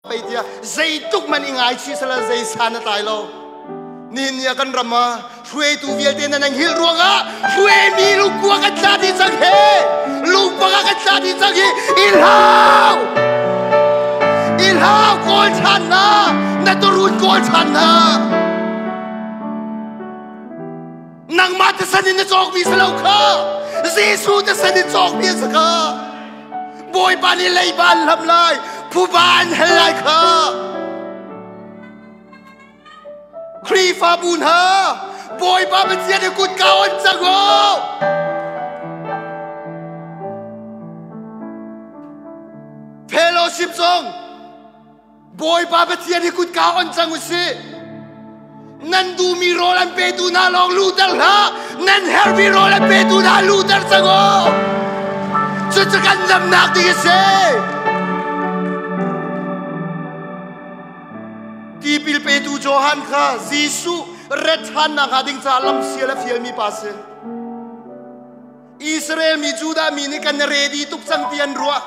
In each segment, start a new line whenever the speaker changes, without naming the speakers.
Pei tiah zeituk man i ngaichih sala zei san a tlai lo. Nihin ni ah kan ram ah hruaitu vialte nan ang hil ruangah hruaimi lungkua kan tla dih cang he lungpang ah kan tla dih cang hi i hlau i hlau kawl ṭhan na na turun kawl ṭhan na nangmah thisen in na cawkmi si lo kha Jesuh thisen in cawkmi a si kha Bawipa nih leiba an hlam lai, phuba an hel lai kha. Khrihfabu hna, Bawipa Pathian i kutka on cang u. Fellowship zong Bawipa Pathian hi kutka on cang u sih. Nan duhmi rawl an petu hna lawng luhter hlah. Nan herhmi rawl an petu hna luhter cang u. Cucu kan damnak ding a si. Tipil petu Johan kha Jesuh ret ṭhannak hnga ding caah lamsial a fialmi pa si. Israel mi Judah mi nih kan ready tuk cang ti an ruah.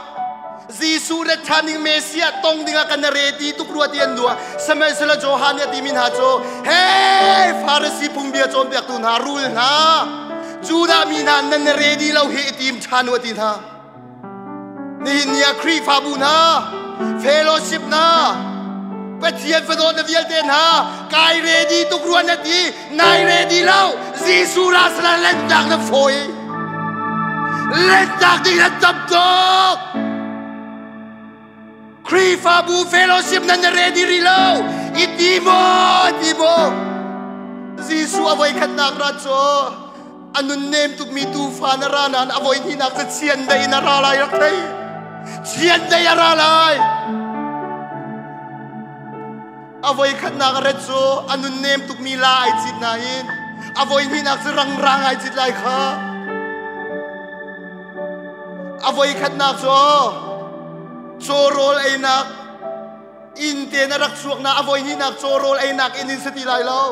Jesuh le ṭhan ding Messiah tong dingah kan ready tuk rua ti an ruah. Sihmanhsehlaw Johan nih a timi hna cu, Hey, Farasi phungbia cawnpiaktu hna, rul hna, Judah mi hna nan ready lo hi i tim ṭhan u a ti hna. Nihin ni ah Khrihfabu hna, fellowship hna, Pathian fadawt na vialte hna, kai ready tuk rua na ti, nai ready lo, Jesuh ra sala lentak na fawi. Lentak ding na tam tuk. Khrihfabu fellowship nan ready ri lo. I ti maw, ti maw. Jesuh a voi khatnak ra cu a nunnem tukmi tuufa na ra nain a voi hnihnak cu chiandeih in a ra lai rak thei chiandeih a ra lai a voi khatnak a ret cu a nunnem tukmi la ai cit nain a voi hnihnak cu rangrang ai cit lai kha a voi khatnak cu caw rawl einak inn te na rak chuak na a voi hnihnak caw rawl einak inn in si ti lai lo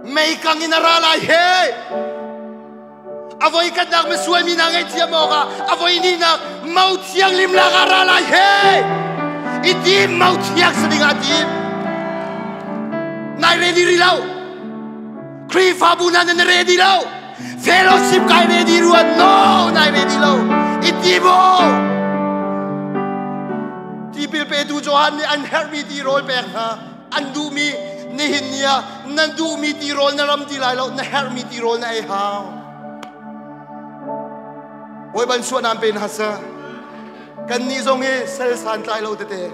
meikang in a ra lai he a voi khatnak misual mi hna ngaihthiam awkah a voi hnihnak mo thianghlim lak ah ra lai he i tim mo thiang si ding ah tim nai ready ri lo Khrihfabu hna nan ready lo Fellowship kai ready ruan no nai ready lo i tim u tipil petu Johan nih an herhmi ti rawl pek hna an duhmi nihin ni ah nan duhmi tirawl na ram ti lai lo na herhmi tirawl na ei hau Bawi ban suah nan pe hna sa kan nih zong hi sel san tlai lo tete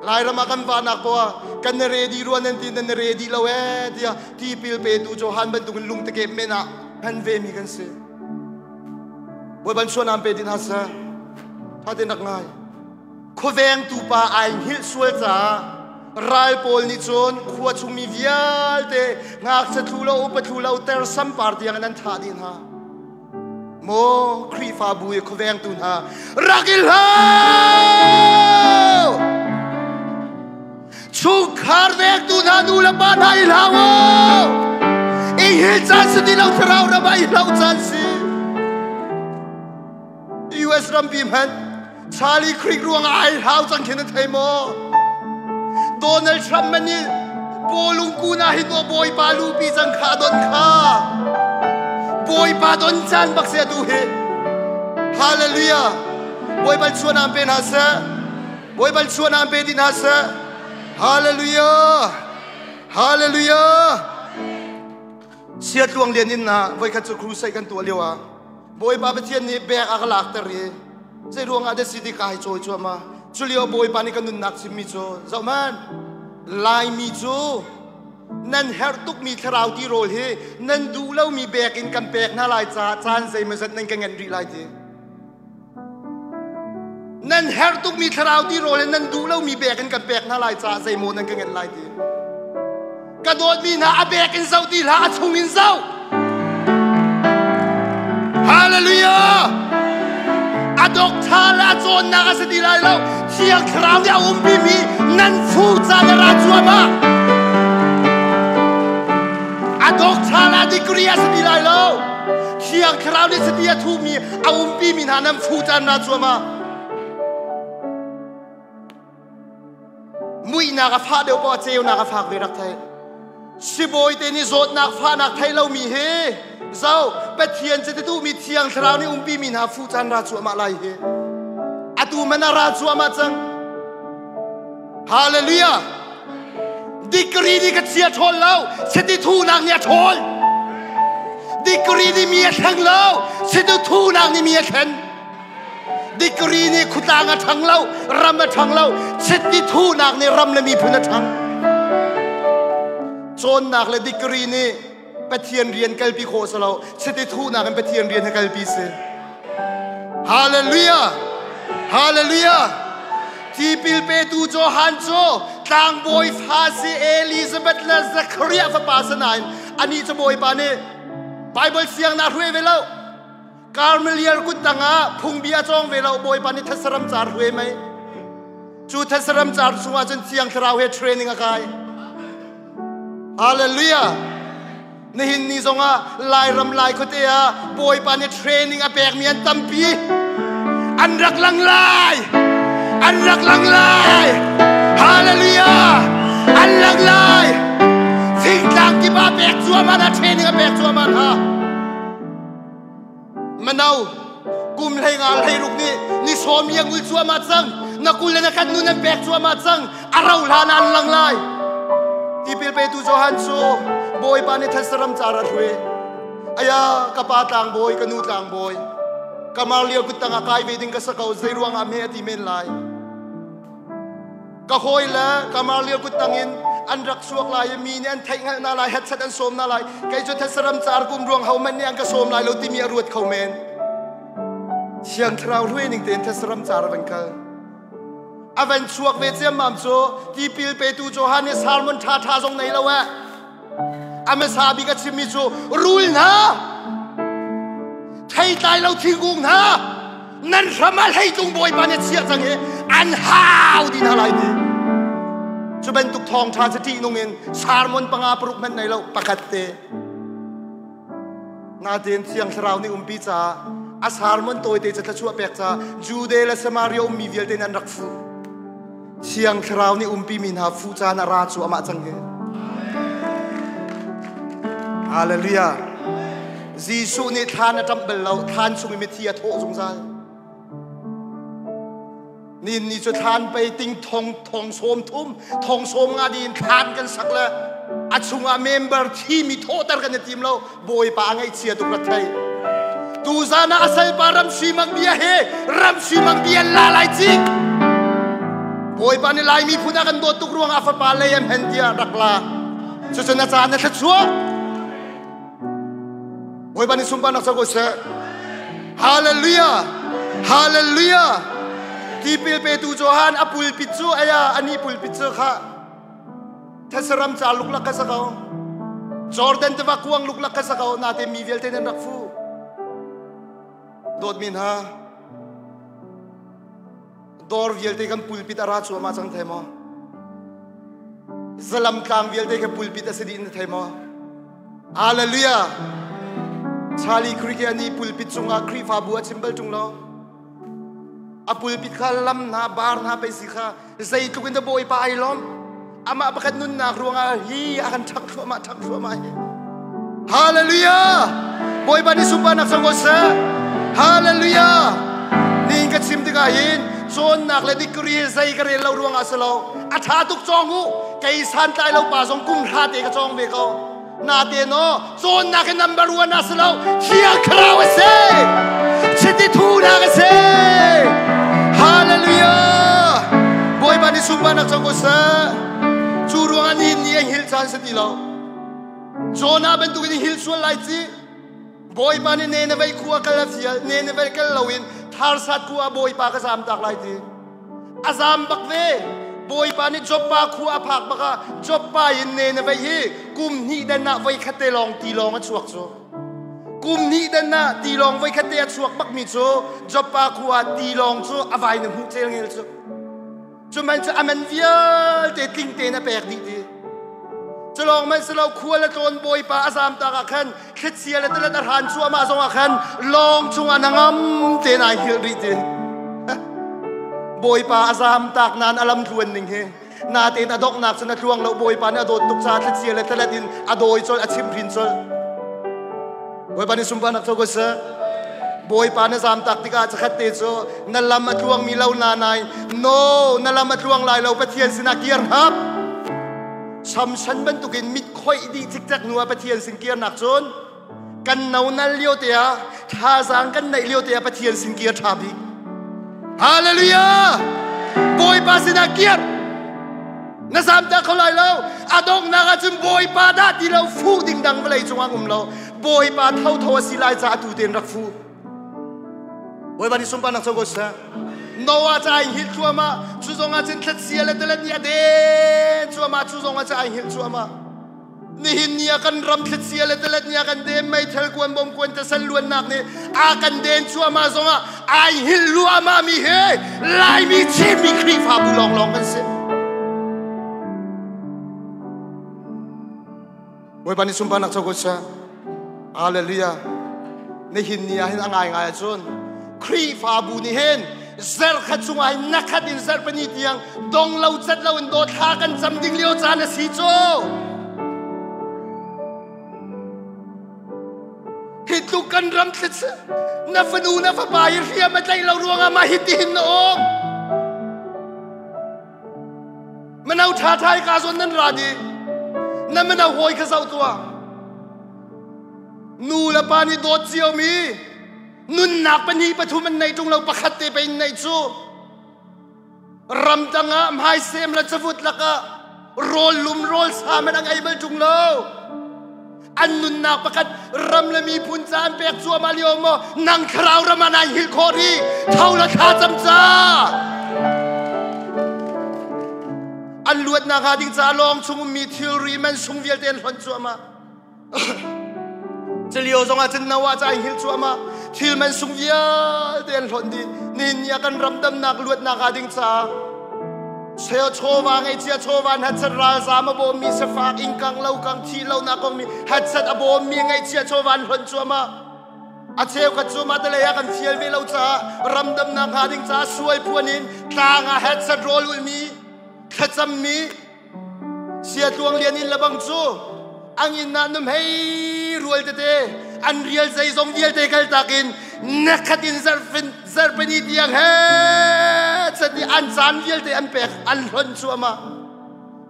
Lairam ah kan vahnak poah kan na ready rua nan ti nan na ready lo ee tiah tipil petu Johan bantukin lungtekep men ah hman ve mi kan si Bawi ban suah nan pe ti hna sa tha te nak ngai Khuavengtu pa ai hngilh sual caah ral pawl nih cun khua chungmi vialte ngakchia thlu lo upa thlu lo tersam par tiang in an thah dih hna. Maw Khrihfabu i khuavengtu hna rak i hlau! Chungkhar vengtu hna nu le pa hna i hlau u! I hil caan si ti lo thlarau ram ah i hlau caan si. US rampi hmanh Charlie Creek ruangah ai hlau cang khi na thei maw? Donald Trump man nih bawlung kuna hi to bawipa lupi cang kha don kha. Bawipa don caan bak si atu hi. Hallelujah. Bawipa chuan am pe hna seh. Bawipa chuan am pe din hna seh. Hallelujah. Hallelujah. Sia tluang lian in na voikhat cu crusade kan tuah lio ah Bawipa Pathian nih bek a ka lakter i zei ruangah dah si ti ka hei cawi cuahmah. Culio Bawipa nih ka nunnak chimmi cu zohhmanh Laimi cu nan herh tukmi thlarau tirawl hi nan duh lomi bek in kan pek hna lai caah caan zeimawzat nan ka ngenh rih lai ti. Nan herh tukmi thlarau tirawl hi nan duh lomi bek in kan pek hna lai caah zeimaw nan ka ngenh lai ti. Ka dawtmi hna a bek in zoh ti hlah a chung in zoh. Hallelujah! A dok tha le a cawnnak a si ti lai lo. Thiang Thlarau nih a umpi mi nan fu ca le ra cuahmah. A dok tha le a degree a si ti lai lo. Thiang Thlarau nih sati a thuhmi a umpi mi hna nan fu caan ra cuahmah. Muihnak a fah deuh poah ceunak a fak ve rak thei. Sibawi te nih zawtnak fahnak thei lomi hi zo Pathian cu duhmi Thiang Thlarau nih umpi mi hna fuh caan ra cuahmah lai hi. Atu man a ra cuahmah cang. Hallelujah! Degree nih ka chia ṭhawl lo, chiti thunak nih a ṭhawl. Degree nih mi a thleng lo, chiti thunak nih mi a thlen. Degree nih khutlang a ṭhang lo, ram a ṭhang lo, chiti thunak nih ram le miphun a ṭhang. Cawnnak le degree nih Pathian rian kalpi khawh si lo, chiti thunak in Pathian rian hi kalpi si. Hallelujah! Hallelujah! Tipil petu Johan cu tlangbawi fa si Elizabeth le Zachariah fapa si nain anih cu Bawipa nih Bible siang na hruai ve lo. Karmeliar kut tangah phungbia cawng ve lo Bawipa nih thasaram car hruai mei. Cu thasaram car chungah cun Thiang Thlarau he training a kai. Hallelujah! Nihin ni zongah Lairam Lai khuate ah Bawipa nih training a pekmi an tampi. An rak lang lai! An rak lang lai! Hallelujah! An lang lai! Thingtlang kip ah pek cuahmah hna, training a pek cuahmah hna. Mano, kum hlei nga hlei ruk nih ni sawm i a ngul cuahmah cang. Na kul le na kan nun an pek cuahmah cang. A rau hlan ah an lang lai. Tipil petu Johan cu Bawipa nih thetsaram car a hruai. Aya, ka pa tlangbawi, ka nu tlangbawi. Ka mar lio kut tangah kai ve ding ka sa ko, zei ruangah hme a ti men lai. Ka hawi le kamar lio kut tangin an rak chuak lai i mi nih an theih hngalh na lai, hetchat an sawm na lai. Kei cu thetsaram car kum ruang ho man nih an ka sawm lai lo timi a ruat kho men. Thiang Thlarau hruai ning tein thetsaram car a van kal. A van chuak ve ciammam cu tipil petu Johan nih sermon ṭha ṭha zong nei lo eh. A hmasa bik a chimmi cu rul hna, theitlai lo thingkung hna, nan hram ah hleitlung Bawipa nih chiah cang i an hau dih hna lai ti. Cu bantuk thawngṭha cu ṭihnung in sermon panga paruk hmanh nei lo pakhat te. Natein Thiang Thlarau nih umpi caah a sermon tawite cu thluachuah pek caah Jude le Samaria ummi vialte nih an rak fuh. Thiang Thlarau nih umpi mi hna fuh caan a ra cu amah cang hi. Hallelujah. Jesuh nih thlan a ṭamh bal lo, thlan chung i mithi a thawh zungzal. Nin ni cu thlan pei ting thong thong sawm thum thong sawm nga din thlan kan sak le a chungah member thi mi thawhter kan i tim lo bawipa a ngaihchia tuk rak thei tu zan ah a salpa ram sui mang bia he ram sui mang bia la lai ci bawipa nih lai miphun a kan dawt tuk ruangah a fapa lei an hen tiah rak la cucu na caan na thluachuah Bawipa nih sunparnak co ko seh. Hallelujah! Hallelujah! Tipil petu Johan a pulpit cu aya ani pulpit cu kha thasaram ca luklak ka sa ko. Jordan tiva kuang luklak ka sa ko nate mi vialte nan rak fu. Dawtmi hna, dawr vialte kan pulpit a ra cuahmah cang thei maw? Zalam tlang vialte kan pulpit a si dih na thei maw? Hallelujah! Charlie Kirk nih pulpit cungah Khrihfabu a chim bal ṭung lo. A pulpit kha lam hna, bar hna pei si kha zeitluk in dah Bawipa ai lawm. Amah pakhat nunnak ruangah hi a kan ṭhak thluahmah, ṭhak thluahmah hi. Hallelujah! Bawipa nih sunparnak cang ko seh. Hallelujah! Nihin ka chim tikah hin cawnnak le degree zei ka rel lo ruangah si lo. A ṭha tuk cawng u. Kei santlai lo pa zong kum hra te ka cawng ve ko. Nate no cawnnak hi number one a si lo. Thiang Thlarau a si. Chiti thunak a si. Hallelujah! Bawipa nih sunparnak cang ko seh. Cu ruangah nihin ni an hil caan si ti lo. Jonah bantukin in hil sual lai ci. Bawipa nih Nineveh khua kal a fial. Nineveh kal loin Tharsat khua Bawipa ka zam tak lai ti. A zam bak ve. Bawipa nih Joppa khua a phak bak ah Joppa in Nineveh hi kum hnih dan ah voi khat te lawng tilawng a chuak cu. Kum hnih dan ah tilawng voi khat te a chuak bak mi cu Joppa khua tilawng cu a vai na hmuh cel ngel cu. Cu man cu a man vialte tling tein a pek dih ti. Culawng man silo khua le tlawn bawipa a zam tak ah khan thlichia le tilet a hran cuahmah zongah khan lawng chungah na ngam tein ai hngilh rih ti. Bawipa a zam tak nain a lam tluan ning hi. Natein a donghnak cun a tluang lo Bawipa nih a dawt tuk caah thlachia le thlalet in a dawi colh a chimhrin colh. Bawipa nih sunparnak co ko seh. Bawipa na zamtak tikah cakhat te cu na lam a tluangmi lo na nain no na lam a tluang lai lo Pathian sinah kir hngap. Samson bantukin mit khoih dih cikcek hnu ah Pathian sin kirnak cun kan no nal lio te ah thazaang kan neih lio te ah Pathian sin kir ṭha bik. Hallelujah! Bawipa sinah kir. Na zamter kho lai lo. A donghnak ah cun Bawipa dah ti lo fuh ding dang vawlei cungah um lo. Bawipa thotho a si lai caah tu tein rak fu. Bawipa nih sunparnak co ko seh. Noah ca ai hngilh cuahmah. Cu zong ah cun thlatsia le talet nih a den cuahmah. Cu zong ah ca ai hngilh cuahmah. Nihin ni ah kan ram thlichia le talet nih a kan den meithal kuan bom kuan tasal luannak nih a kan den cuahmah zongah ai hngilh luahmah mi hi Laimi Chinmi Khrihfabu lawnglawng kan si. Bawipa nih sunparnak co ko seh. Hallelujah. Nihin ni ah hin a ngaingai ahcun Khrihfabu nih hin zarkhat chungah hin nakhat in zarhpini tiang dong lo cat lo in dawthla kan cam ding lio caan a si cu. Hi tluk kan ram thlit na fanu na fapa hi hriam a tlaih lo ruangah mah hi tihin na um. Mano ṭha ṭha i ka zawn nan ra dih. Na mano hawi kha zoh tuah. Nu le pa nih dawt ciomi nunnak pahnih pathum an neih ṭung lo pakhat te pei in neih cu. Ramdang ah hmaisem le cavut lakah rawl lum rawl sa man ang ei bal ṭung lo. An nunnak pakhat ram le miphun ca an pek cuahmah lio maw nang thlarau ram ah nai hngilh khawh rih tho la thla cam ca an luatnak hnga ding caah lawng chung ummi thilri man sung vialte an hlonh cuahmah Culio zongah cun Noah ca ai hngilh cuahmah thil man sung vialte an hlonh dih nihin ni ah kan ram damnak luatnak hnga ding caah chawva ngaihchia chawva hatchat ralzam a bawmmi sifak ingkang lokang thi lonak kong mi hatchat a bawmmi ngaihchia chawva an hlonh cuahmah a cheukhat cu mah telei ah kan fial ve lo caah ramdamnak hnga ding caah sual phuan in tlang ah hatchat rawl ulmi thlacammi sia tluang lian in lebang cu ang inn ah num hei rual tete an rial zeizong vialte kal tak in nakhat in zarhfin zarhpini tiang he chan i an caan vialte an pek an hlonh cuahmah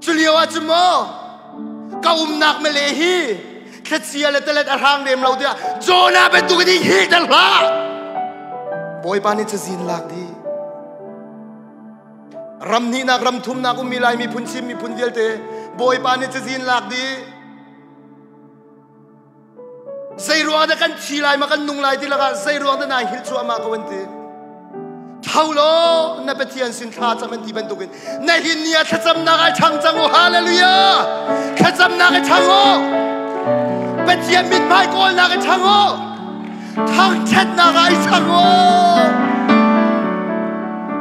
cu lio ah cu maw ka umnak male hi thlachia le talet a hrang rem lo tiah Jonah bantuk in hi ter hlah Bawipa nih cazin lak dih Ram hnihnak ram thumnak ummi Lai miphun Chin miphun vialte Bawipa nih cazin lak dih. Zei ruang dah kan thi lai ma kan nung lai ti lakah zei ruang dah nai hil cuahmah ko an ti. Tho law na Pathian sin thla cam an ti bantukin na hin ni ah thlacamnak ai chang cang u hallelujah thlacamnak ai chang u Pathian mithmai kawlnak ai chang u Thangṭhatnak ah i chang u.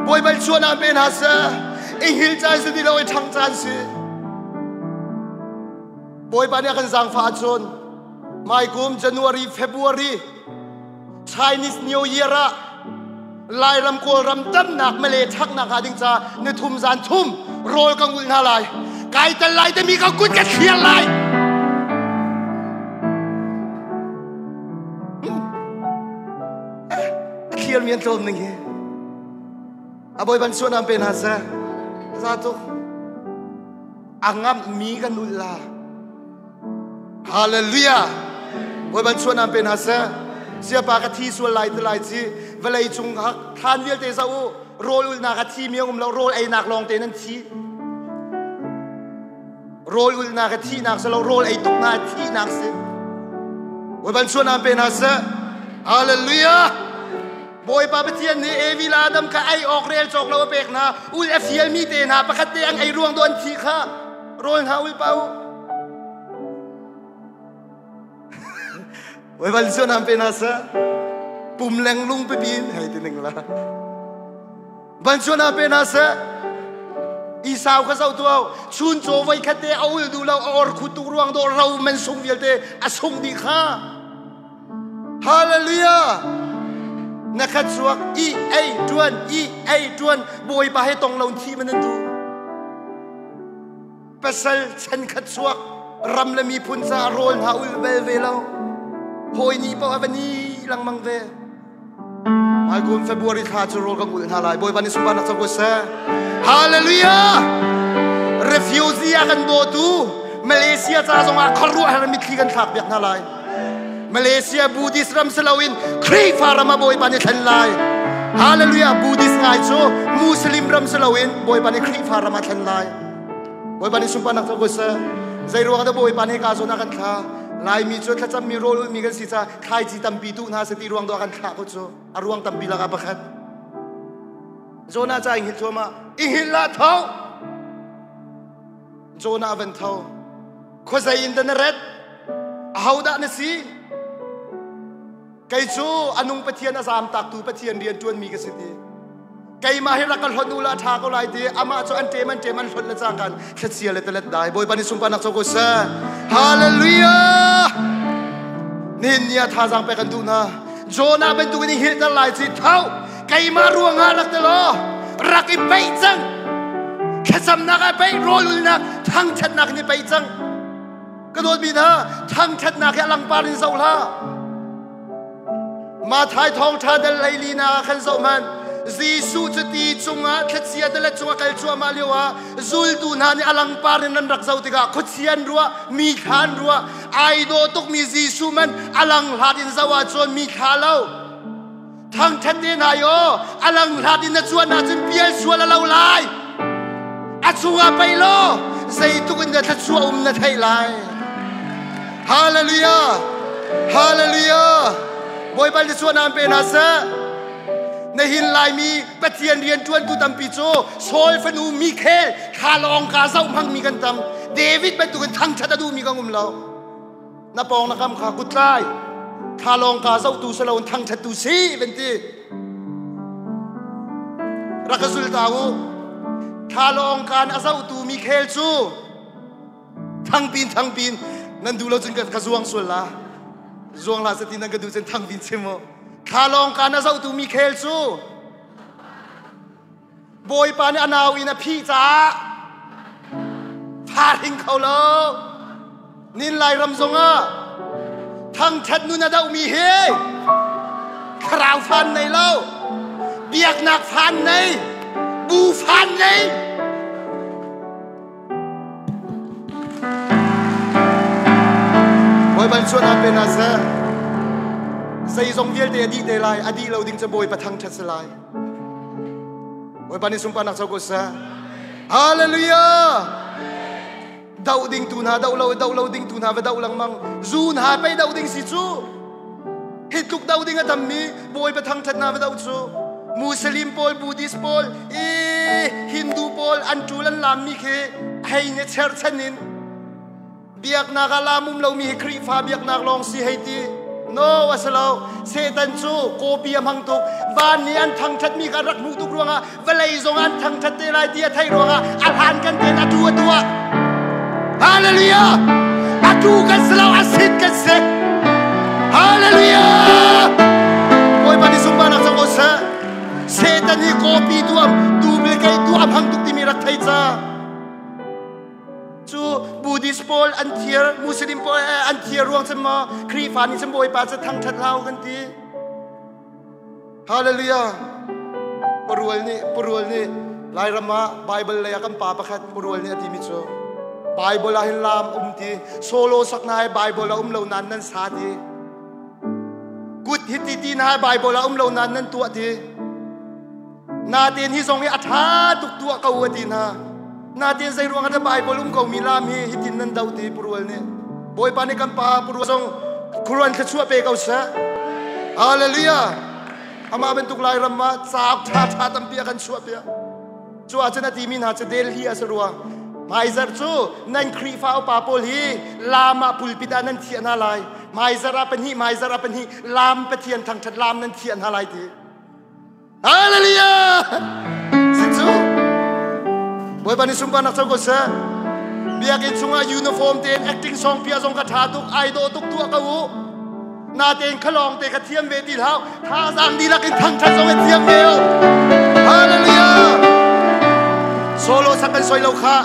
Bawipa chuan ah pe hna seh. I hil caan si ti lo i ṭhang caan si. Bawipa nih a kan zaangfah ahcun hmaikum January, February Chinese New Year ah Lairam Kawlram tamnak Malay ṭhaknak hnga ding ca ni thum zan thum rawl ka ngulh hna lai. Kai tel lai timi ka kut ka thliar lai. A thliarmi an tlawm ning hi. A bawi ban suan am pe hna seh. Za tuk. A ngamhmi kan ulh la. Hallelujah. Bawi ban suan am pe hna seh. Siapa ka thi sual lai ti lai ci vawlei cung thlan vialte za u rawl ulhnak a thi mi um lo rawl einak lawng te nan thi. Rawl ulhnak a thihnak si lo rawl ei tuknak a thihnak si. Bawipa chuan aan pe hna seh. Hallelujah. Bawipa Pathian nih Evi le Adam kha ei awk rel cawk lo a pek hna. Ul a fialmi te hna pakhat te ang ei ruang do an thi kha rawl hna ul pa u. Bawipa chuan aan pe hna seh. Pum leng lung pipi in hei ti ning la. Van chuan ah pe hna seh. Esau kha zoh tuah chun caw voi khat te a ul duh lo a or khu tuk ruang dawh ro man sung vialte a sung dih kha. Hallelujah! Na khat suak i ei tuan i ei tuan bawipa he tong lo thi man an duh. Pasal chenkhat chuak ram le miphun caah rawl hna ul bel ve lo. Hawi ni paoh a va ni lengmang ve. Hmaikun February thla cu rawl kan ulh hna lai. Bawipa nih sunparnak co ko seh. Hallelujah! Refugee a kan dawtu Malaysia ca zongah khuaruahhar mitthli kan thlak piak hna lai. Malaysia Buddhist ram si loin Khrihfa ram ah Bawipa nih thlen lai. Hallelujah! Buddhist ngai cu Muslim ram si loin Bawipa nih Khrihfa ram ah thlen lai. Bawipa nih sunparnak co ko seh. Zei ruang dah Bawipa nih ka zawn a kan thla? Laimi cu thlacammi rawl ulmi kan si caah thlaici tampi tuh hna seh ti ruang dawh a kan thlah ko cu. A ruang tampi lakah pakhat. Jonah ca i hngilh thluahmah. I hngilh lah tho. Jonah van tho. Khuazei in dah na ret? Ahodah na si? Kei cu a nung Pathian a zaamtaktu Pathian rian ṭuanmi ka si ti. Keimah hi rak ka hlonh u la ṭha ko lai ti. Amah cu an ṭem an ṭem an hlonh le cangkan thlachia le talet dai. Bawipa nih sunparnak co ko seh. Hallelujah! Nihin ni ah thazaang pek kan duh hna. Jonah bantukin i hngilhter lai ci tho. Keimah ruangah rak ti law rak i peih cang. Thlacamnak ah peih, rawlulnak, thangṭhatnak in i peih cang. Ka dawtmi hna, thangṭhatnak hi a langpar in zoh hlah. Mathai thawngṭha dal hleili na ah khan zoh hmanh. Jesuh cu ti cungah thlachia tilet cungah kal cuahmah lio ah zultu hna nih a langpar in an rak zoh tikah khuachia an ruah, mi thla an ruah. Ai dawh tukmi Jesuh man a lang hlat in zoh ahcun mi thla lo. Thangṭhat te hna yo, a lang hlat in na cuan ahcun pial sual a lo lai. A chungah pei law zeitluk in dah thluachuah um na theih lai. Hallelujah! Hallelujah! Bawipa thluachuah naan pe hna seh. Na hin Laimi Pathian rian ṭuantu tampi cu Saul fanu Mikhel thla lawng ka zoh hmangmi kan tam. David bantukin thangṭhat a duhmi kan um lo. Na pawng na kam kha kutlai thla lawng ka zohtu si loin thangṭhattu si van ti. Rak ka zul ta u. Thla lawng kaan a zohtu Mikhel cu thangpin thangpin nan duh lo cun ka zuang sual la. Zuang la sati nan ka duh cun thangpin chim u. Thla lawng kaan a zohtu Mikhel cu Bawipa nih a nau in a phih caah fa hring kho lo. Nin Lairam zongah thangṭhat nun a dohmi hi thlarau fan nei lo, biaknak fan nei, bu fan nei. Bawipa chuan pe hna seh. Zeizong vialte a dih te lai, a dih lo ding cu Bawipa thangṭhat si lai. Bawipa nih sunparnak co ko seh. Hallelujah! Doh ding tu hna doh lo doh lo ding tu hna va doh lengmang. Zu hna pei doh ding si cu. Hi tluk doh ding a tammi Bawipa thangṭhat hna va doh cu. Muslim pawl, Buddhist pawl, i Hindu pawl an ṭul an lammi khi hei ne cherchan in biaknak ah lam um lomi hi Khrihfa biaknak lawng si hei ti. No, a si lo. Satan cu kawpi a hmang tuk. Van nih an thangṭhatmi kha rak hmuh tuk ruangah vawlei zong an thangṭhat te lai ti a theih ruangah a hlan kan tein a tu a tuah. Hallelujah! A tu kan si lo, a sit kan si. Hallelujah! Bawipa nih sunparnak cang ko seh. Satan hi kawpi tuam, duplicate tuah a hmang tuk timi rak thei ca. Cu Buddhist pawl an thiar, Muslim pawl an thiar ruang cun maw Khrihfa nih cun Bawipa cu thangṭhat hlah u kan ti. Hallelujah! Parual nih Parual nih Lairam ah Bible lei ah kan pa pakhat Parual nih a timi cu Bible ah hin lam um ti solo sak na hai Bible ah um lo nan nan sa ti kut hi ti ti na hai Bible ah um lo nan nan tuah ti natin hi zong hi a ṭha tuk tuah ko a ti hna natin zei ruang ah Bible um ko mi lam hi hitin nan do ti Parual nih Bawipa nih kan pa Parual zong khuruan thluachuah pe ko seh. Hallelujah. Amah bantuk Lairam ah cauk ṭha ṭha tampi a kan chuah piak. Cu ahcun a timi hna cu Delhi a si rua. Hmaizarh cu nan Khrihfa upa pawl hi lam ah pulpit ah nan thiah hna lai. Hmaizarh ah pahnih, hmaizarh ah pahnih, lam Pathian thangṭhat lam nan thiah hna lai ti. Hallelujah! Si cu Bawipa nih sunparnak co ko seh. Biakinn chungah uniform tein acting song pia zong ka ṭha tuk, ai dawh tuk tuah ko u. Natein khalawng te ka thiam ve ti hlah. Thazaang dihlak in thangṭhat zong in thiam ve u. Hallelujah! Solo sak kan soi lo kha.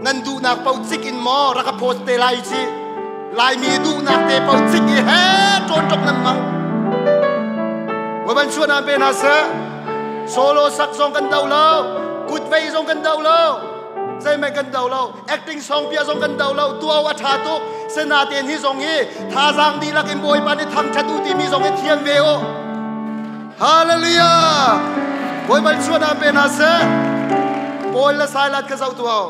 Nan duhnak paoh cik in maw rak ka post te lai ci? Laimi duhnak te paoh cik i he ṭawn ṭok nan hmang. Voi chuan an pe hna seh. Solo sak zong kan do lo. Kut vei zong kan do lo. Zeihmanh kan do lo. Acting song pia zong kan do lo. Tuau a ṭha tuk. Senaten hi zong hi thazaang dihlak in Bawipa nih thangṭhat u timi zong hi thiam ve u. Hallelujah! Bawipa chuan an pe hna seh. Paul le Silas ka zoh tuah.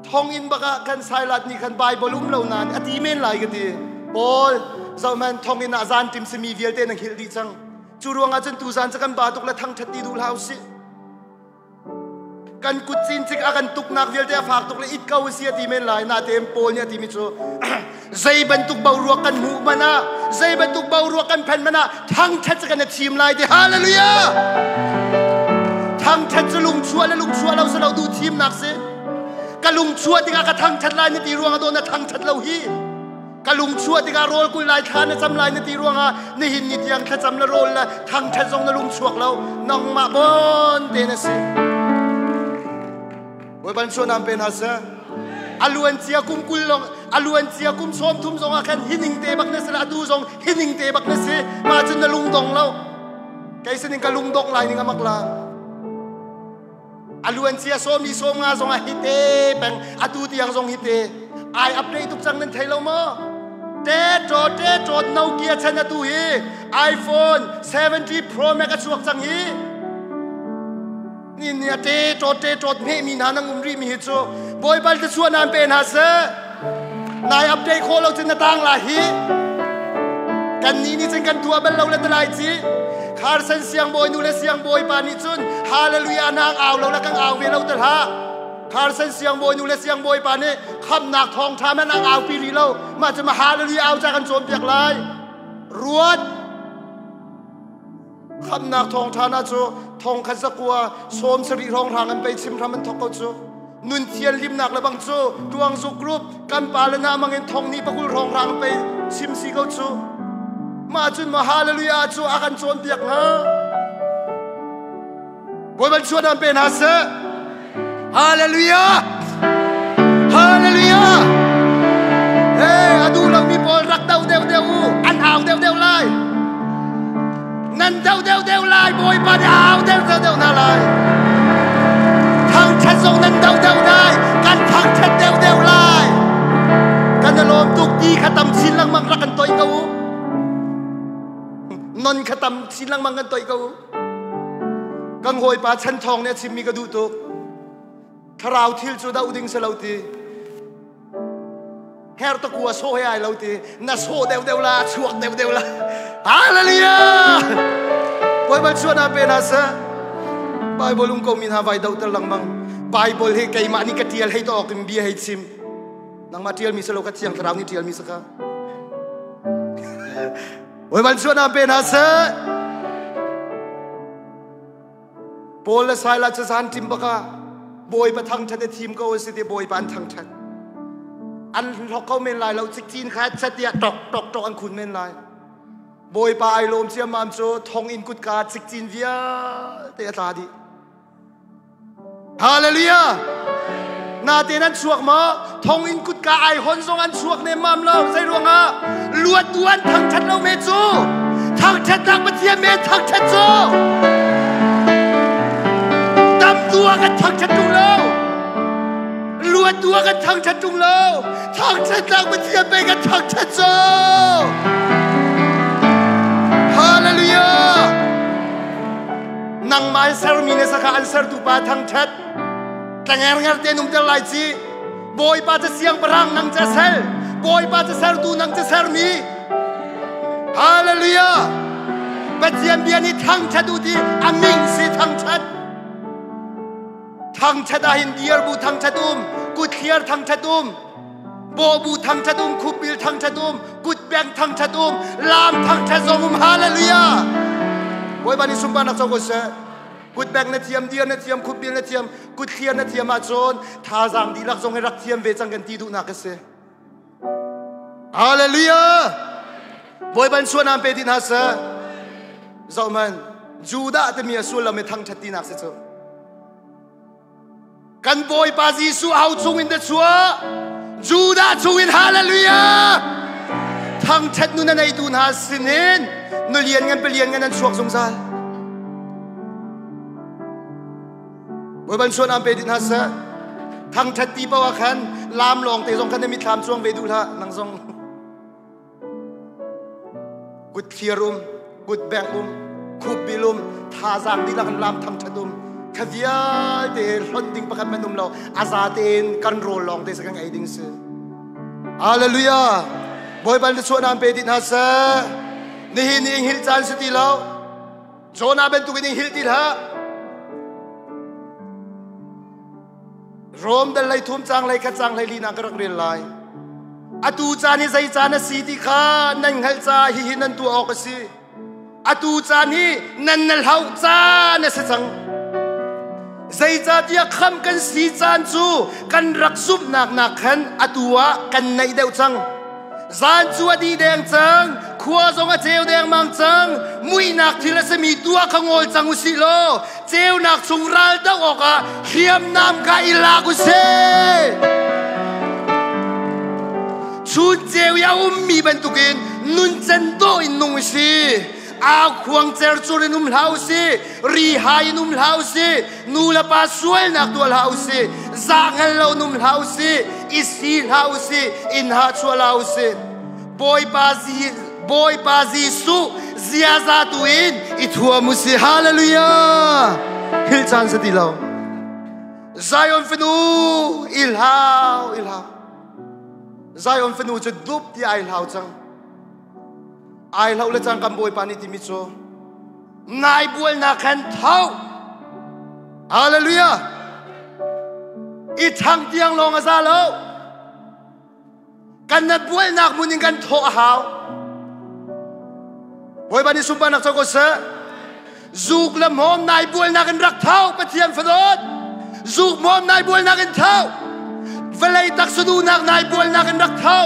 Thong in bak ah kan Silas nih khan Bible um lo nain a ti men lai ka ti. Paul zohman thong in ah zan tim simi vialte na hngilh dih cang. Cu ruangah cun tuzan cu kan ba tuk le thangṭhat ti duh hlah usih. Kan kut cincik a kan tuknak vialte a fak tuk le it ko si a ti men lai. Natein Paul nih a timi cu zei bantuk boruak kan hmuh hmanh ah zei bantuk boruak kan phen hmanh ah thangṭhat cu kan i thim lai ti. Hallelujah! Thangṭhat cu lungchuah le lungchuah lo si lo duh thimnak si. Ka lungchuah tikah ka thangṭhat lai na ti ruangah daw na thangṭhat lo hi. Ka lung chuah tikah rawl kul lai thla na cam lai na ti ruangah nihin ni tiang thlacam le rawl le thangṭhat zong na lung chuak lo. Nangmah bon te na si. Bawipa suanam pe hna seh. A luan cia kum 20 long a luan cia kum 30 zong ah khan hining te bak na si la atu zong hining te bak na si. Ma cun na lung dong lo. Kei sining ka lung dong lai ning amak la. A luan cia sawmi 50 zong ah hite peng atu tiang zong hite ai update tuk cang nan thei lo maw? Te to te to Nokia chan atu hi iPhone 70 Pro Max a chuak cang hi. Ni ni te to te to hme mi hna nang um ri mi hi cu Bawipa te chuah nan pe hna seh. Nai update kho lo cun na tang la hi. Kan ni nih cun kan tuah bal lo le talai ci. Kharsan siangbawi nu le siangbawi pa nih cun hallelujah nang au lo la kan au ve lo tal ha. Kharsan siangbawi nu le siangbawi pa nih khamnak thawngtha man ang au pi ri lo. Mah cu ma hallelujah au ca kan cawn piak lai. Ruat khamnak thawngtha na cu thong khat zakua 70 hrawng hrang an pei chim hram an thok ko cu. Nun thianhlimnak le bang cu tuangzu group kan pa le na mangin thong ni pakul hrawng rang pei chim si ko cu. Mah cun ma hallelujah cu a kan cawnpiak hnga. Bawipa chuan an pe hna seh. Hallelujah! Hallelujah! Hey, a duh lomi pawl rak do deuh deuh u. An au deuh deuh lai. Nan do deuh deuh lai. Bawipa nih a au deuh deuh deuh hna lai. Thangṭhat zong nan do deuh lai. Kan thangṭhat deuh deuh lai. Kan i lawm tuk ti kha tam chin lengmang rak kan toih ko u. Non kha tam chin lengmang kan toih ko u. Kan hawipa Chan Thawng nih a chimmi ka duh tuk. Thlarau thil cu doh ding si lo ti. Her ta kua sawh he ai lo ti. Na sawh deuh deuh la, chuak deuh deuh la. Hallelujah! Bawipa chuan ah pe hna seh. Bible um ko mi hna vai doh ter lengmang. Bible hi keimah nih ka tial hei to awk in bia hei chim. Nangmah tial mi si lo ka thiang thlarau nih tial mi si kha. Bawipa chuan ah pe hna seh. Paul le Silas cu zan ṭim bak ah Bawipa thangṭhat i thim ko a si ti Bawipa an thangṭhat. An hlok ko men lai lo cikcin kha chat tiah tok tok tok an khun men lai. Bawipa ai lawm ciammam cu thonginn kutka cikcin vialte a tla dih. Hallelujah! Natein an chuak maw? Thonginn kutka ai hon zong an chuak nemmam lo. Zei ruangah? Luat tu an thangṭhat lo me cu. Thangṭhatnak Pathian me thangṭhat cu. Tam tu ah kan thangṭhat ṭung lo. Luat tu ah kan thangṭhat ṭung lo. Thangṭhatnak Pathian me kan thangṭhat cu. Hallelujah! Nangmah an sermi na saka an sertu pa thangṭhat. Tlangernger te num ter lai ci. Bawipa ca siangpahrang nang ca sel. Bawipa ca sertu nang ca sermi. Hallelujah! Pathian bia nih thangṭhat u ti a min si thangṭhat. Thangṭhat ahhin diar bu thangṭhat um, kutthliar thangṭhat um, bawbu thangṭhat um, khupbil thangṭhat um, kutbeng thangṭhat um, lam thangṭhat zong um. Hallelujah! Bawipa nih sunparnak co ko seh. Kutbeng na thiam, diar na thiam, khupbil na thiam, kutthliar na thiam ahcun thazaang dihlak zong hi rak thiam ve cang kan ti duhnak a si. Hallelujah! Bawipa in suanam pe ti hna seh. Zohman, Judah timi a sullam i thangṭhat tinak si cu. Kan Bawipa Jesuh au chungin na chuah. Judah chungin hallelujah. Thangṭhat nun a neitu hna sinin nulian ngan palian ngan an chuak zungzal. Bawipa chuan am pe dit hna seh. Thangṭhat ti paoh ah khan lam lawng te zong khan na mitthlam cuang ve duh hlah nang zong. Kut thlir um, kut bengh um, khup bil um, thazaang dihlak in lam thangṭhat um. Kha vialte hlonh ding pakhat man um lo. A za tein kan rawl lawng te sa kan ei ding si. Hallelujah. Bawipa na chuah naan pe dih hna seh. Nihin ni hngilh caan si ti lo. Jonah bantukin in hngilh ti hlah. Rom dal lei thum cang lei khat cang lei li na ka rak rel lai. Atu caan hi zei caan a si ti kha nan hngalh caah hihi nan tuah awk a si. Atu caan hi nan na hlauh caan a si cang. Zeicahtiah kham kan si caan cu kan rak zumhnak nak khan atu ah kan naih deuh cang. Zan cu a dih deng cang, khua zong a ceu dengmang cang. Muihnak thil a simi tuah kha ngawl cang u sih law ceunak chung ral doh awkah hriamnam kha i lak u sih. Chun ceu i a ummi bantukin nuncan dawh in nung u sih. Au khuang cercur in um hlah u sih, ri hai in um hlah u sih, nu le pa sualnak tuah hlah u sih, zahngal lo in um hlah u sih, i si hlah u sih, inn ha chuah hlah u sih. Bawipa Bawipa Jesuh ziaza tu in i thuam u sih. Hallelujah! Hil caan si ti lo. Zion fanu i hlau, i hlau. Zion fanu cu dup ti ai hlau cang. Ai hlau le cang kan Bawipa nih timi cu nai bualnak khan tho. Hallelujah! I thang tiang lawng a za lo. Kan na bualnak hmun in kan thawh a hau. Bawipa nih sunparnak co ko seh. Zuk le hmawm nai bualnak in rak tho Pathian fadawt. Zuk hmawm nai bualnak in tho. Vawlei taksa duhnak nai bualnak in rak tho.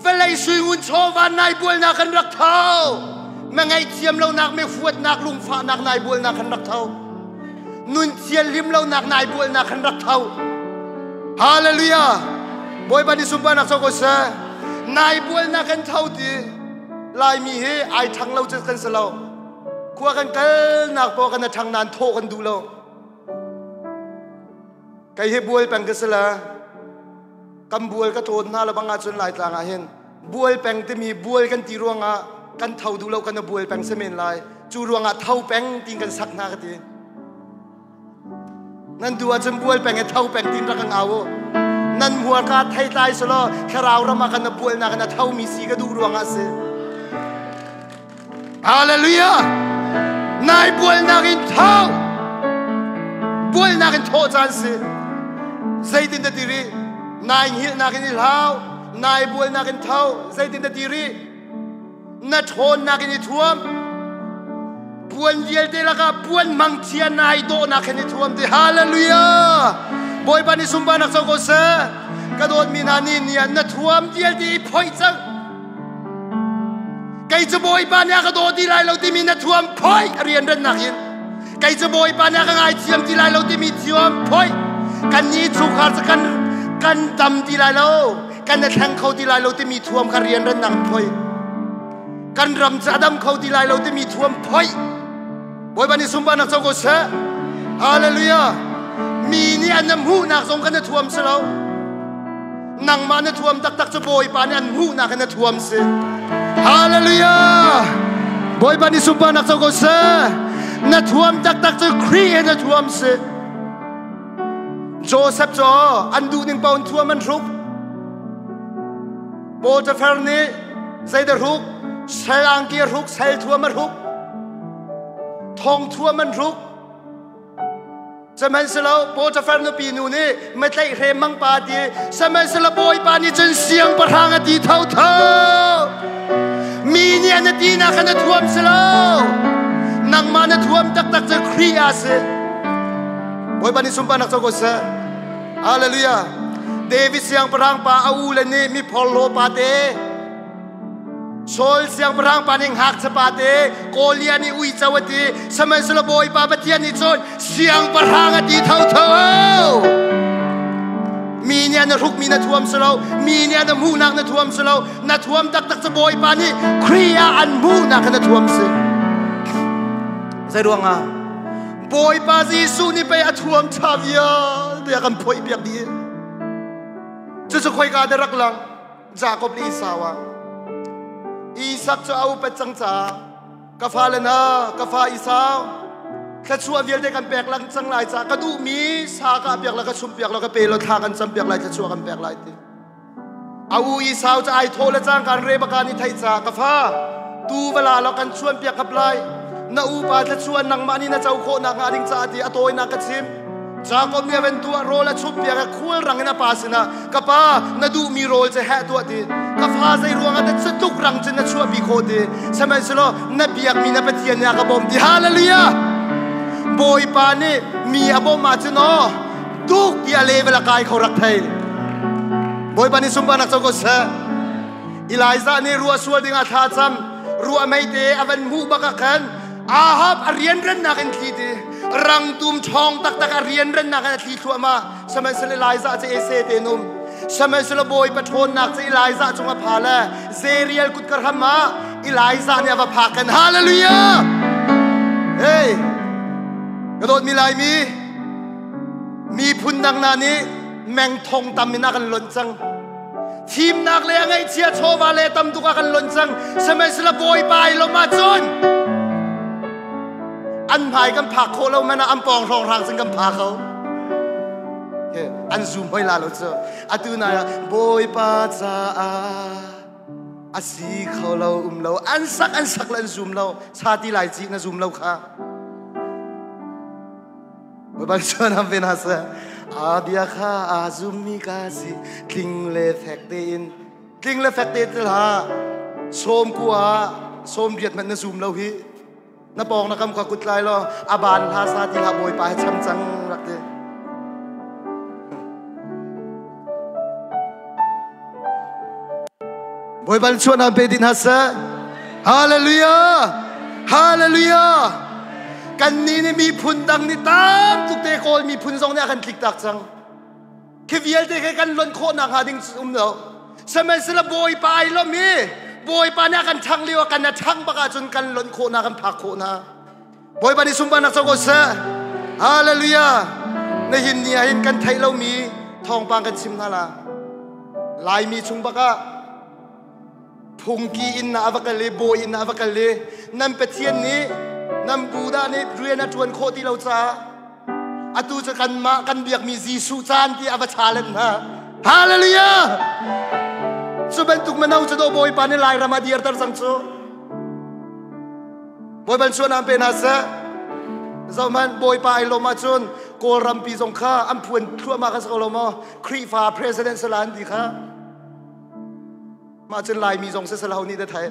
Vawlei suingun chawva nai bualnak in rak tho. Na ngaihthiam lonak me huatnak lungfahnak nai bualnak in rak tho. Nun thianhlim lonak nai bualnak in rak tho. Hallelujah! Bawipa nih sunparnak co ko seh. Nai bualnak in tho ti Laimi hi ai ṭhang lo cu kan si lo. Khua kan kalnak paoh kan ṭhang nain thawh kan duh lo. Kei hi bual peng ka si la. Kan bual ka tlawn hna le bang ahcun Laitlang ah hin bual peng timi bual kan ti ruangah kan tho duh lo kan bual peng si men lai. Cu ruangah tho peng tiin kan sak hna ka ti. Nan duh ahcun bual peng i tho peng tiin rak kan au u. Nan hmuarka theitlai selaw thlarau ram ah kan bualnak in a thomi si ka duh ruangah a si. Hallelujah! Nai bualnak in tho! Bualnak in thawh caan si. Zeitin na ti rih? Nai hngilhnak in i hlau. Nai bualnak in tho. Zeitin na ti rih? Na ṭhawnnak in i thuam. Puan vialte lakah puan mangchia nai dawhnak hin i thuam ti. Hallelujah! Bawipa nih sunparnak co ko seh. Ka dawtmi hna nih ni ah na thuam vialte i phoih cang. Kei cu Bawipa nih a ka daw ti lai lo timi na thuam phoih a rianrannak in. Kei cu Bawipa nih a ka ngaithiam ti lai lo timi thuam phoih. Kan nih chungkhar cu kan kan dam ti lai lo. Kan i thleng kho ti lai lo timi thuam kha rianrannak in phoih. Kan ram cu a dam kho ti lai lo timi thuam phoih. Bawipa nih sunparnak co ko seh. Hallelujah. Mi nih an na hmuhnak zong kha na thuam si lo. Nangmah na thuam taktak cu Bawipa nih an hmuhnak in na thuam si. Hallelujah. Bawipa nih sunparnak co ko seh. Na thuam taktak cu Khrih he na thuam si. Joseph cu an duh ning paoh in thuam an hruk. Potiphar nih zeidah hruk? Sal angki a hruk, sal thuam a hruk. Thong thuam an hruk. Sihmanhsehlaw Potiphar nupi nu nih matlaih mang pa ti sihmanhsehlaw Bawipa nih cun siangpahrang a ti thotho. Mi nih an ti nak khan a thuam si lo. Nangmah na thuam taktak cu Khrih a si. Bawipa nih sunparnak co ko seh. Hallelujah. David siangpahrang pa a u le nih mi phorhlaw pa te. Saul siangpahrang pa nih ngakchia pa te Goliath nih uico a ti. Sihmanhsehlaw Bawipa Pathian nih cun siangpahrang a ti thotho. Mi nih an hrukmi na thuam si lo, mi nih an hmuhnak na thuam si lo, na thuam taktak cu Bawipa nih Khrih ah an hmuhnak kha na thuam si. Zei ruangah? Bawipa Jesuh nih pei a thuam ṭha vialte a kan phoih piak dih. Cucu khoika dah rak lang? Jakob le Esau ah. Isak cu a upat cang caah ka fale hna, ka fa Esau, thluachuah vialte kan pek lang cang lai caah ka duhmi sa ka piak la ka chum piak la ka pe law thla kan cam piak lai thluachuah kan pek lai ti. A u Esau cu ai thawh le cangka Rebekah nih theih caah ka fa tu va la law kan chuan piak kap lai na upa thluachuah nangmah nih na co khawh nak hnga ding caah ti a tawinak ka chim. Jakob nih a van tuah rawl a chumh piak i khual rang in a pa sinah ka pa na duhmi rawl cu heh tuah ti ka fa zei ruangah dah cutluk rang cun na chuahpi khawh ti sihmanhsehlaw na biakmi na Pathian nih a ka bawmh ti hallelujah Bawipa nih mi a bawmh ahcun aw tuk ti a level a kai kho rak thei Bawipa nih sunparnak co ko seh Elijah nih ruah sual dingah thla cam ruah meite a van hmuh bak ah khan Ahab a rianrennak in thli ti rangtum ṭhawng taktak a rianrennak in a thli thluahmah sihmanhsehlaw Elijah cu ese te num sihmanhsehlaw Bawipa ṭhawnnak cu Elijah cung a pha le Zerial kut ka hram ah Elijah nih a va phak kan hallelujah hey ka dawtmi Laimi miphun dang hna nih meng thong tam in a kan lonh cang thimnak le a ngaihchia chawva le tam tuk a kan lonh cang sihmanhsehlaw Bawipa ai lawmh ahcun an hmai kan phak khawh lo man ah an pawng hrawng hrang cun kan pha kho an zoom hoi la lo cu atu na Bawipa caah a si kho lo um lo an sak an sak le an zoom lo cha ti lai ci na zoom lo kha Bawipa chuan am ve hna seh. A bia kha aa zummi ka si tling le fek tein tling le fek te til ha sawm kua sawm riat hmanh na zum lo hi na pawng na kam kha kut lai law a ban hla sa ti hlah bawipa he cham cang rak ti Bawipa chuan am pe din ha seh Hallelujah Hallelujah Kannih nih miphun dang nih tam tuk te Kawl miphun zong nih a kan tlik tak cang. Khi vialte khi kan lonh khawh nak hnga ding um lo. Sihmanhsehlaw Bawipa ai lawm i Bawipa nih a kan ṭhang lio ah kan a ṭhang bak ahcun kan lonh khawh na kan phak khawh na. Bawipa nih sunparnak co ko seh. Hallelujah. Nihin ni ah hin kan theih lomi thawngpang kan chim hna la. Laimi chung bak ah phungki inn ah a va kal i bawi inn ah a va kal i nan Pathian nih nan Buddha nih rian a ṭuan khawh ti lo caah atu cu kanmah kan biakmi Jesuh caan ti a va challenge hna. Hallelujah! Cu bantuk mino cu dawh Bawipa nih Lairam ah dirter cang cu. Bawipa chuan aan pe hna seh. Zohhmanh Bawipa ai lawm ahcun Kawlrampi zong kha an phuan thluahmah kha si ko lo maw? Khrihfa president sala an ti kha. Mah cun Laimi zong sisal ho nih dah thai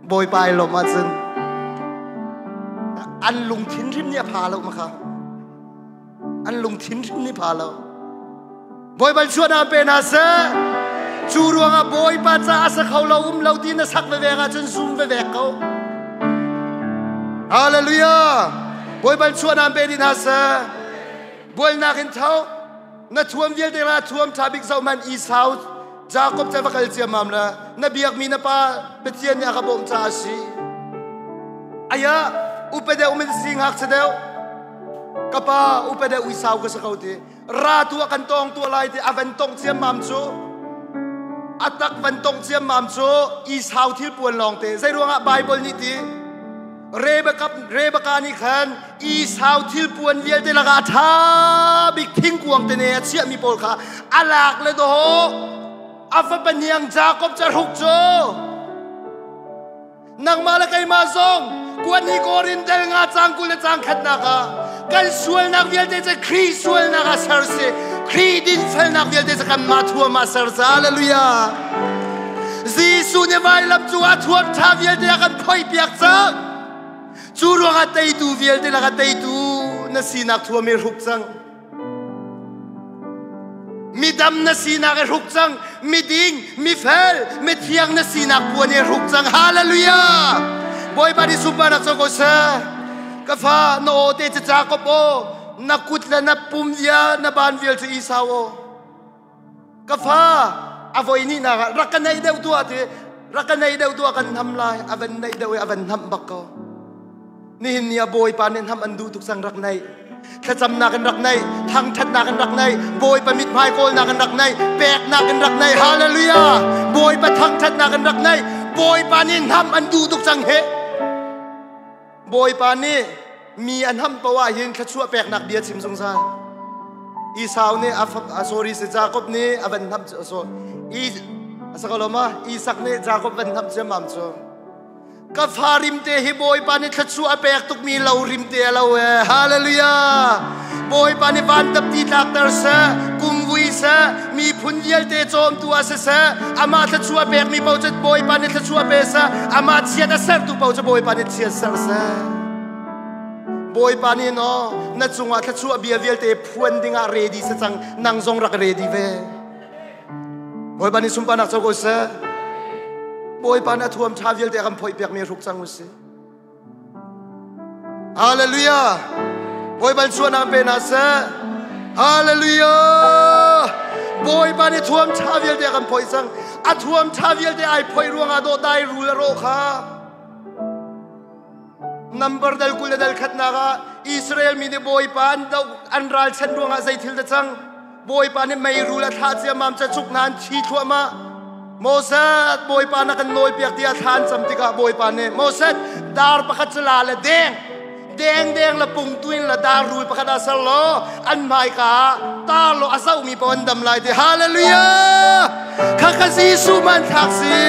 Bawipa ai lawmh ahcun an lungthin hrim nih a pha lo ma kha an lungthin hrim nih pha lo Bawipa chuah pe hna seh cu ruangah Bawipa ca a sa kho lo um lo ti na sak veve ahcun zum veve ko Hallelujah Bawipa chuah pe dih hna seh bualnak in tho na thuam vialte la thuam ṭha bik zoh hmanh Esau Jakob cu va kal ciammam la na biakmi na pa Pathian nih a ka bawmh caah a si aya upa deuh min si ngakchia deuh ka pa upa deuh Esau ka si ko ti ra tu ah kan tong tuah lai ti a van tong ciammam cu a tak van tong ciammam cu Esau thil puan lawng te zei ruangah Bible nih ti Rebekah nih khan Esau thilpuan vialte lakah a ṭha bik thingkuang tene a chiahmi pawl kha a lak le dawh a fapa hniang Jakob cu a hruk cu nangmah le keimah zong kuan hi Korin del nga cang 20 le cang khatnak ah kan sualnak vialte cu Khrih sualnak ah ser si Khrih dinfelnak vialte cu kanmah thuam ah ser sa hallelujah Jesuh nih vailam cungah thuam ṭha vialte a kan phoihpiak cang cu ruangah teitu vialte lakah teitu na sinak thuam i hruk cang. Midam na sinak i hruk cang. Miding, mifel, mithiang na sinak puan i hruk cang. Hallelujah! Bawipa nih sunparnak co ko seh. Ka fa, na aw te cu Jakob aw, na kut le na pum via, na ban vial cu Esau aw. Ka fa, a voi nih nak ah rak ka neih deuh tuah ti, rak ka neih deuh tuah kan nam lai, a van neih deuh i a van hnamh bak ko. Nihin ni ah Bawipa nih hnam an duh tuk cang rak neih. Thlacamnak in rak neih, thangṭhatnak in rak neih, Bawipa mithmai kawlnak in rak neih, peknak in rak neih. Hallelujah! Bawipa thangṭhatnak in rak neih. Bawipa nih hnam an duh tuk cang hih. Bawipa nih mi an ham poah ah hin thluachuah peknak bia chim zungzal. Esau nih a sorry si Jacob nih a van hnam so i sakaloma Isak nih Jacob van hnam ciammam cu. Ka fa rimte hi Bawipa nih thluachuah a pek tukmi lo rimte a lo ee. Hallelujah! Bawipa nih van tapti tlakter seh, kumvui seh, miphun vialte cawmtu ah siseh, amah thluachuah pekmi paoh cu Bawipa nih thluachuah pe seh, amah chiat a sertu paoh cu Bawipa nih chiat ser seh. Bawipa nih no na cungah thluachuah bia vialte phuan dingah ready si cang, nang zong rak ready ve. Bawipa nih sunparnak co ko seh. Bawipa nih a thuam ṭha vialte a kan phoih piakmi hruk cang usih. Hallelujah! Bawipa chuahnak pe hna seh. Hallelujah! Bawipa nih thuam ṭha vialte a kan phoih cang. A thuam ṭha vialte ai phoih ruangah dawh dai rul a rawh kha. Number dal 20 le dal khatnak ah Israel mi nih Bawipa an doh an ralchanh ruangah zei thil dah cang? Bawipa nih meirul a thlah ciammam cacuk hna an thi thluahmah. Moses, Bawipa na kan nawlpiak tiah thla an cam tikah Bawipa nih Moses, dar pakhat cu la le deng, deng deng le pung tuin la dar rul pakhat ah ser law an hmaika ah tar law a zohmi paoh an dam lai ti. Hallelujah! Khakha Jesuh hmanthlak si.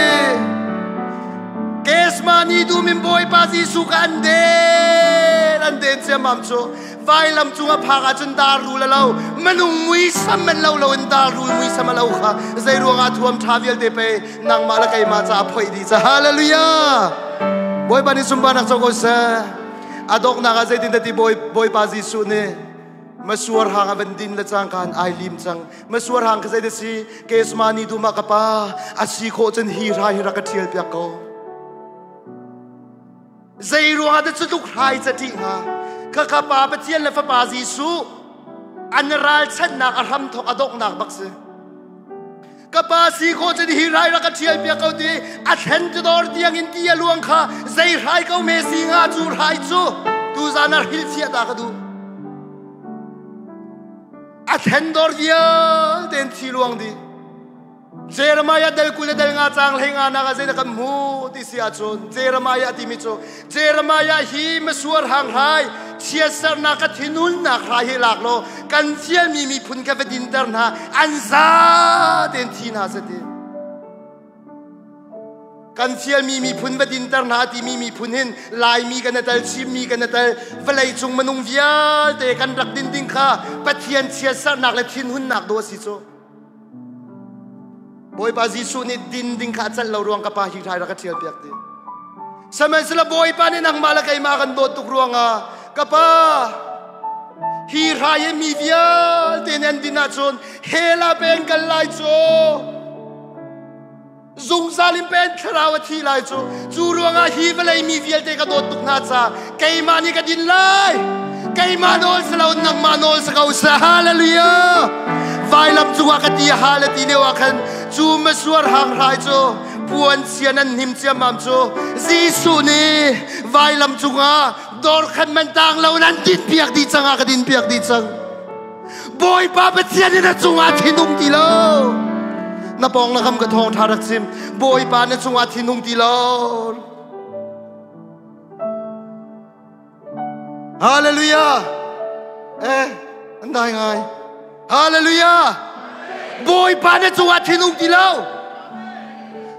Kesmani dumin Bawipa Jesuh ka an den, an den ciammam cu. Vailam cung a phak ahcun dar rul a lo minung muisam men lo loin dar rul muisam a lo kha zei ruangah thuam ṭha vialte pe nangmah le keimah caah phoih dih ca. Hallelujah! Bawipa nih sunparnak co ko seh. A donghnak ah zeitin ti Bawipa Jesuh nih masuar hang a van din le cangka in ai lim cang. Masuar hang kha zei si? Kesmani dum ah ka pa a si khawh cun hi hra hi rak ka ṭhial piak ko. Zei ruangah dah cu tluk hrai ca ṭih hnga? Khakha Pa Pathian le Fapa Jesuh an ralchanhnak a hramthawk a donghnak bak si. Ka pa si khawh cun hi rai rak ka ṭhial piak ko ti a thlen ti dor tiang in ti a luang kha zei hrai ko me si nga cu hrai cu tuzan ah hrilh fiah ta ka duh. A thlen dor vialte in thi luang dih. Jeremiah del 20 le del 5 caang 15 nak ah zeidah kan hmu ti si ahcun Jeremiah timi cu Jeremiah hi masuar hang hrai chiatsernak ka thinhunnak hrai hi lak law kan fialmi miphun ka va dinter hna an za tein thi hna seh ti kan fialmi miphun va dinter hna timi miphun hin Laimi kan i tel Chinmi kan i tel vawlei cung minung vialte kan rak din ding kha Pathian chiatsernak le thinhunnak dawh a si cu. Bawipa Jesuh nih din ding kha a celh lo ruang ka pa hi hrai rak ka ṭhial piak ti. Sihmanhsehlaw Bawipa nih nangmah le keimah kan dawt tuk ruangah ka pa hi hrai hi mi vialte nih an din ahcun hell ah peng kal lai cu zungzal in pen thlarau a thi lai cu. Cu ruangah hi vawlei mi vialte ka dawt tuk hna ca keimah nih ka din lai. Keimah nawl si lo nangmah nawl si ko seh. Hallelujah! Vailam cungah ka ti hal ti lio ah khan cu masuar hang hrai cu puan sian an hnim ciammam cu Jesuh nih vailam cungah dor khan man tang lo nan din piak dih cang ah ka din piak dih cang. Bawipa Pathian in na cungah thinung ti lo. Na pawng na kam ka thawng ṭha rak chim. Bawipa na cungah thinung ti lo. Hallelujah. Eh, an dai ngai. Hallelujah. Bawipa na cungah thinung ti lo.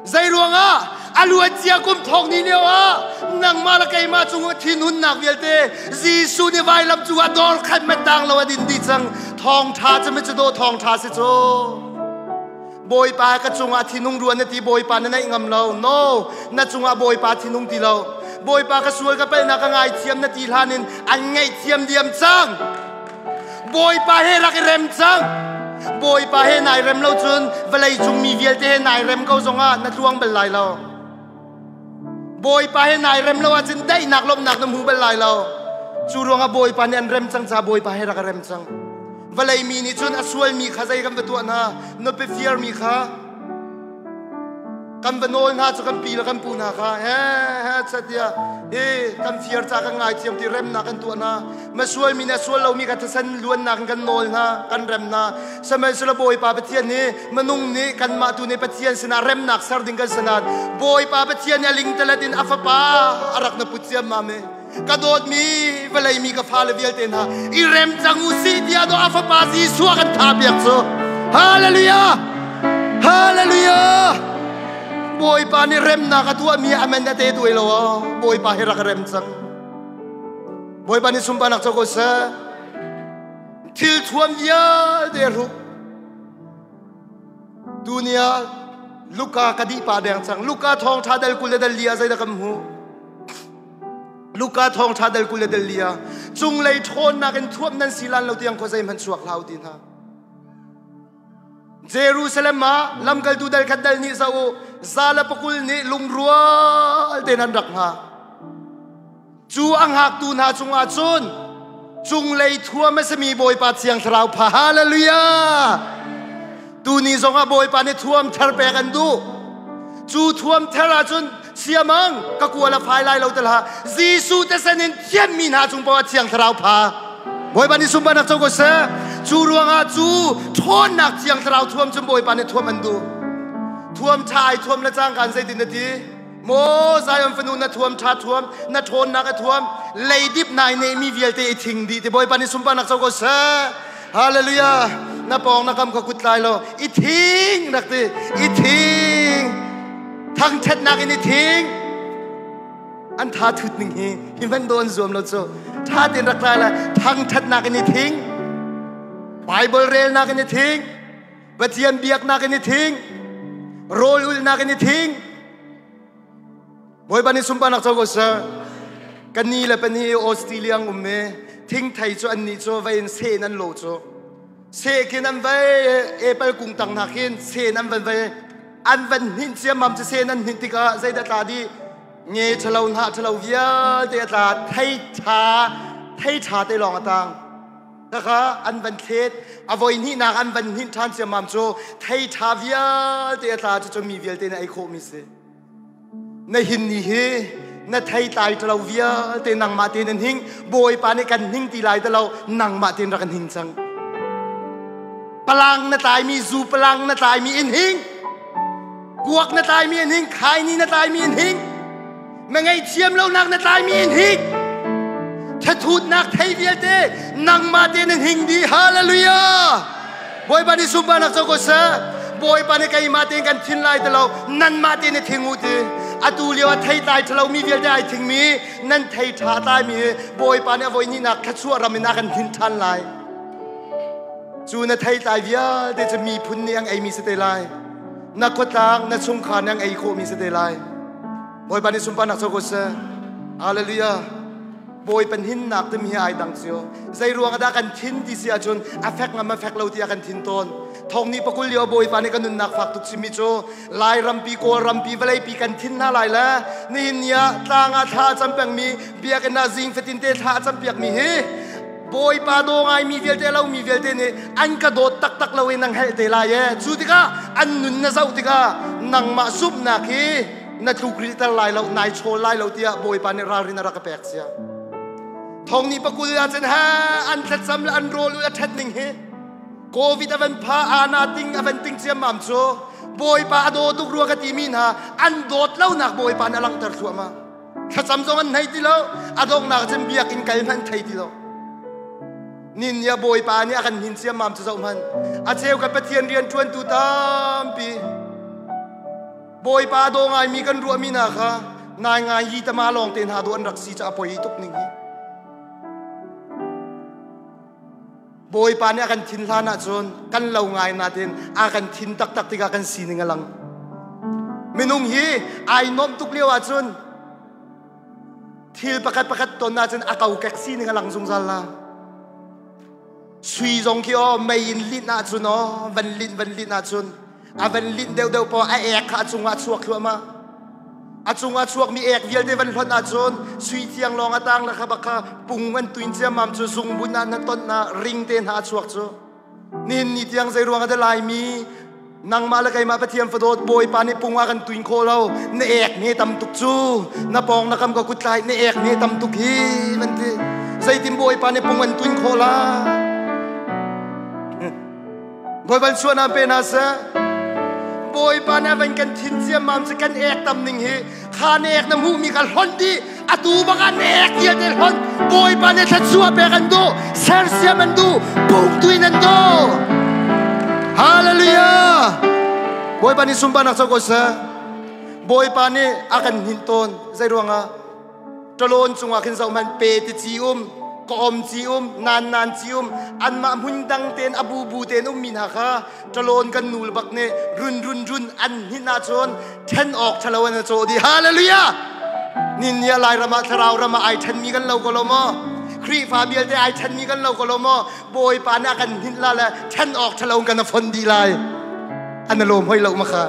Zei ruangah a luan cia kum thong ni lio ah nangmah le keimah cung thinhunnak vialte Jesuh nih vailam cungah dor khat man tang lo a din dih cang. Thawngṭha cu mi cu dawh thawngṭha si cu. Bawipa ka cungah thinung ruan na ti Bawipa na naih ngam lo. No, na cungah Bawipa thinung ti lo. Bawipa ka sual ka palhnak ka ngaithiam na ti hlan in an ngaihthiam diam cang. Bawipa he rak i rem cang. Bawipa he nai rem lo cun vawlei cung mi vialte he nai rem ko zongah na tluang bal lai lo. Bawipa he nai rem lo ahcun daihnak lawmhnak na hmu bal lai lo. Cu ruangah Bawipa nih an rem cang caah Bawipa he rak rem cang. Vawlei mi nih cun a sualmi kha zei kan va tuah hna, nupi fiarmi kha kan va nawl hna cu kan pi le kan pu hna kha he he chatia hi kan fiar ca kan ngaithiam ti remnak kan tuah hna masual mi na sual lomi kha thisen luannak in kan nawl hna kan rem hna sihmanhsehlaw Bawipa Pathian nih minung nih kanmah tu nih Pathian sinah remnak ser ding kan sinan Bawipa Pathian nih a lingtalet in a fapa a rak na put ciammam i ka dawtmi vawlei mi ka fale vialte hna i rem cang u sih tiah dawh a fapa Jesuh kan tha piak cu. Hallelujah! Hallelujah! Bawipa nih remnak a tuahmi amen a te tuai lo Bawipa hi rak rem cang. Bawipa nih sunparnak co ko seh. Thil thuam vialte hruk. Tunia Luka ka dih pa deng cang. Luka thawng tha dal kul le dal li ah zeidah kan hmuh? Luka thawng tha dal kul le dal li ah cunglei ṭhawnnak in thuam nan si lan lo tiang khua zeihmanh chuak hlah u ti hna. Jerusalem ah lamkaltu dal khat dal nih zoh u za le pakul nih lungrual tein an rak hngak. Cu a hngaktu hna cungah cun cunglei thuam a simi Bawipa Thiang Thlarau pha hallelujah tuni zongah Bawipa nih thuam thar pek an duh cu thuam thar ahcun siamang ka kual a fai lai lo te hlah Jesuh te sen in thianmi hna cung poah Thiang Thlarau pha Bawipa nih sunparnak co ko seh cu ruangah cu ṭhawnnak Thiang Thlarau thuam cun Bawipa nih thuam an duh thuam ṭha ai thuam le cangka zeitin na ti Maw Zion fanu na thuam ṭha thuam na ṭhawnnak a thuam leidip nai nehmi vialte i thing dih ti Bawipa nih sunparnak co ko seh Hallelujah na pawng na kam kha kut tlai law i thing rak ti i thing thangṭhatnak in i thing an tha thut ning hi hi man dawn zuam lo cu ṭha tein rak tlai la thangṭhatnak in i thing Bible relnak in i thing Pathian biaknak in i thing rawl ulnak in i thing Bawipa nih sunparnak co ko seh ka ni le pahnih Australia um mi thingthei cu an nih cu vei in se in an lo cu se khin an vei apple kung tang hna khin se in an van vei an van hninh ciammam cu se in an hninh tikah zeidah tla dih nge ṭhalo hnah ṭhalo vialte a tla thei ṭha thei ṭha te lawng a tang Khakha an van thlet a voi hnihnak an van hninh ṭhan ciammam cu thei ṭha vialte a tla cu mi vialte na ei khawhmi si. Na hin ni hi na thei tlai ṭhalo vialte nangmah tein an hing Bawipa nih kan hning ti lai ti lo nangmah tein rak kan hing cang. Palang na tlaimi zu palang na tlaimi in hing kuak na tlaimi in hing khaini na tlaimi in hing na ngaihthiam lonak na tlaimi in hik thathutnak thei vialte nangmah te nan hing dih hallelujah bawipa nih sunparnak co ko seh bawipa nih keimah tein kan thin lai ti lo nanmah te na thing u ti atu lio ah thei tlai ṭhalo mi vialte ai thingmi nan thei ṭha tlaimi bawipa nih a voi hnihnak thluachuah ram in a kan hnin ṭhan lai cu na thei tlai vialte cu miphun nih an eimi si te lai na khuatlang na chungkhar nih an ei khawhmi si te lai Bawipa nih sunparnak co ko seh. Hallelujah. Bawipa hinnak timi hi ai dang cio. Zei ruang dah kan thin ti si ahcun a fek ngam a fek lo tiah kan thin tawn. Thong ni pakul lio Bawipa nih kan nunnak fak tuk chimmi cu Lai rampi Kawl rampi vawleipi kan thin hna lai le nihin ni ah tlang ah thla a cam pengmi biakinn ah zing fatin te thla a cam piakmi hi Bawipa daw ngaimi vialte lomi vialte nih an ka dawt taktak lo in nang helh te lai e cu tikah an nun na zoh tikah nangmah zumhnak hi na tlukrilhter lai lo nai chawl lai lo tiah Bawipa nih ralrin a rak ka pek cia thong ni pakul ah cun ha an thlacam le an rawl a ṭhat ning hi covid a van pha ana ting a van ting ciammam cu Bawipa a daw tuk rua ka timi hna an dawt lonak Bawipa nih a langhter thluahmah thlacam zong an thei ti lo a donghnak cun biakinn kal hmanh thei ti lo nin nia Bawipa nih a kan hnin ciammam cu zoh hmanh a cheu kan Pathian rian ṭuantu tampi Bawipa daw ngaimi kan ruahmi hna kha ngai ngai hi tama lawng te hna do an rak si cu a poi tuk ning hi. Bawipa nih a kan thin hlan ahcun kan lo ngai natin a kan thin taktak tikah kan sining a lang. Minung hi ai nuamh tuk lio ahcun thil pakhat pakhat ton ahcun a kokek sining a lang zungzal la. Sui zong khi aw mei in linh ahcun aw van linh van linh ahcun a van linh deuhdeuh paoh a ek kha a cungah chuak thluahmah. A cungah chuakmi ek vialte van hlonh ahcun sui thiang lawng a tang le kha bak kha pung an tuin ciammam cu zungbun ah na ton na ring te hna a chuak cu. Nihin ni tiang zei ruang ah dah Laimi nangmah le keimah Pathian fadawt Bawipa nih pung ah kan tuin khawh lo na ek ne tam tuk cu na pawng na kam ka kut tlai na ek ne tam tuk hi van ti zeitin Bawipa nih pung an tuin khawh la Bawipa suan pe na seh Bawipa nih van kan thin ciammam cu kan ek tam ning hi kha na ek na hmuhmi kha hlonh dih atu bak ah na ek vialte hlonh Bawipa nih thluachuah pek an duh sersiam an duh pungtuin an duh Hallelujah Bawipa nih sunparnak co ko seh Bawipa nih a kan hninh tawn zei ruangah Ṭalawn cungah khin zohhmanh pe ti ci um, ka om ci um, nan nan ci um, anmah hmun dang tein a bubu tein ummi hna kha ṭalawn kan nul bak nih run run run an hninh ahcun ṭhen awk ṭhalo an cawh dih. Hallelujah! Nin ni ah Lairam ah thlarau ram ah ai ṭhenmi kan lo ko lo maw? Khrihfa vialte ai ṭhenmi kan lo ko lo maw? Bawipa nih a kan hninh la le ṭhen awk ṭhalo kan a fon dih lai. An a lawm hoi lo ma kha.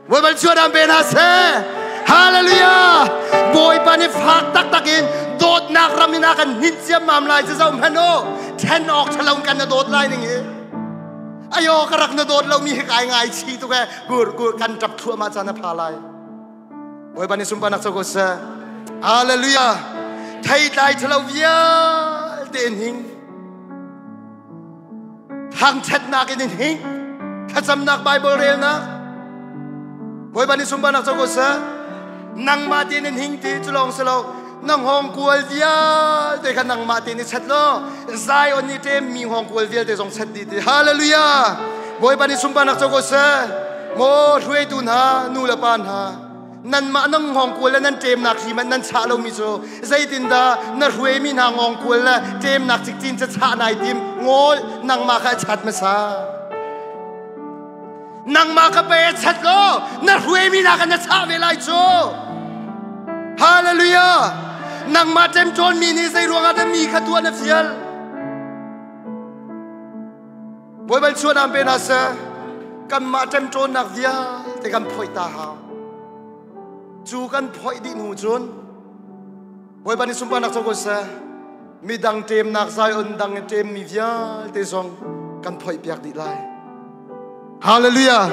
Bawipa chuan pe hna seh. Hallelujah! Bawipa nih fak taktak in dawtnak ram in a kan hninh ciammam lai cu zoh hmanh u. Then awk ṭhalo kan na dawt lai ning hi. Ayo ka rak na dawt lomi hi kai ngai chi tuk e. Gur gur kan ṭap thluahmah caan a pha lai. Bawipa nih sunparnak co ko seh. Hallelujah! Theitlai ṭhalo vialte in hing. Thangṭhatnak in in hing thlacamnak Bible relnak Bawipa nih sunparnak co ko seh nangmah tein in hing ti cu lawng si lo na hngawngkual vialte kha nangmah tein i chat law Zion nih ṭem mi hngawngkual vialte zong chat dih ti hallelujah Bawipa nih sunparnak co ko seh maw hruaitu hna nu le pa hna nanmah nan hngawngkual le nan ṭemnak hri hmanh nan chah lomi cu zeitindah na hruaimi hna hngawngkual le ṭemnak cikcin ca chah nai tim ngawl nangmah kha a chat hmasa nangmah kha pei a chat law na hruaimi hna kha na chah ve lai cu hallelujah nangmah ṭemṭawnmi nih zei ruangah dah mi kha tuah na fial Bawipa chuan pe hna seh kanmah ṭemṭawnnak vialte kan phoih ta hau cu kan phoih dih hnu cun Bawipa nih sunparnak co ko seh midang ṭemnak Zion dang i ṭemmi vialte zong kan phoih piak dih lai Hallelujah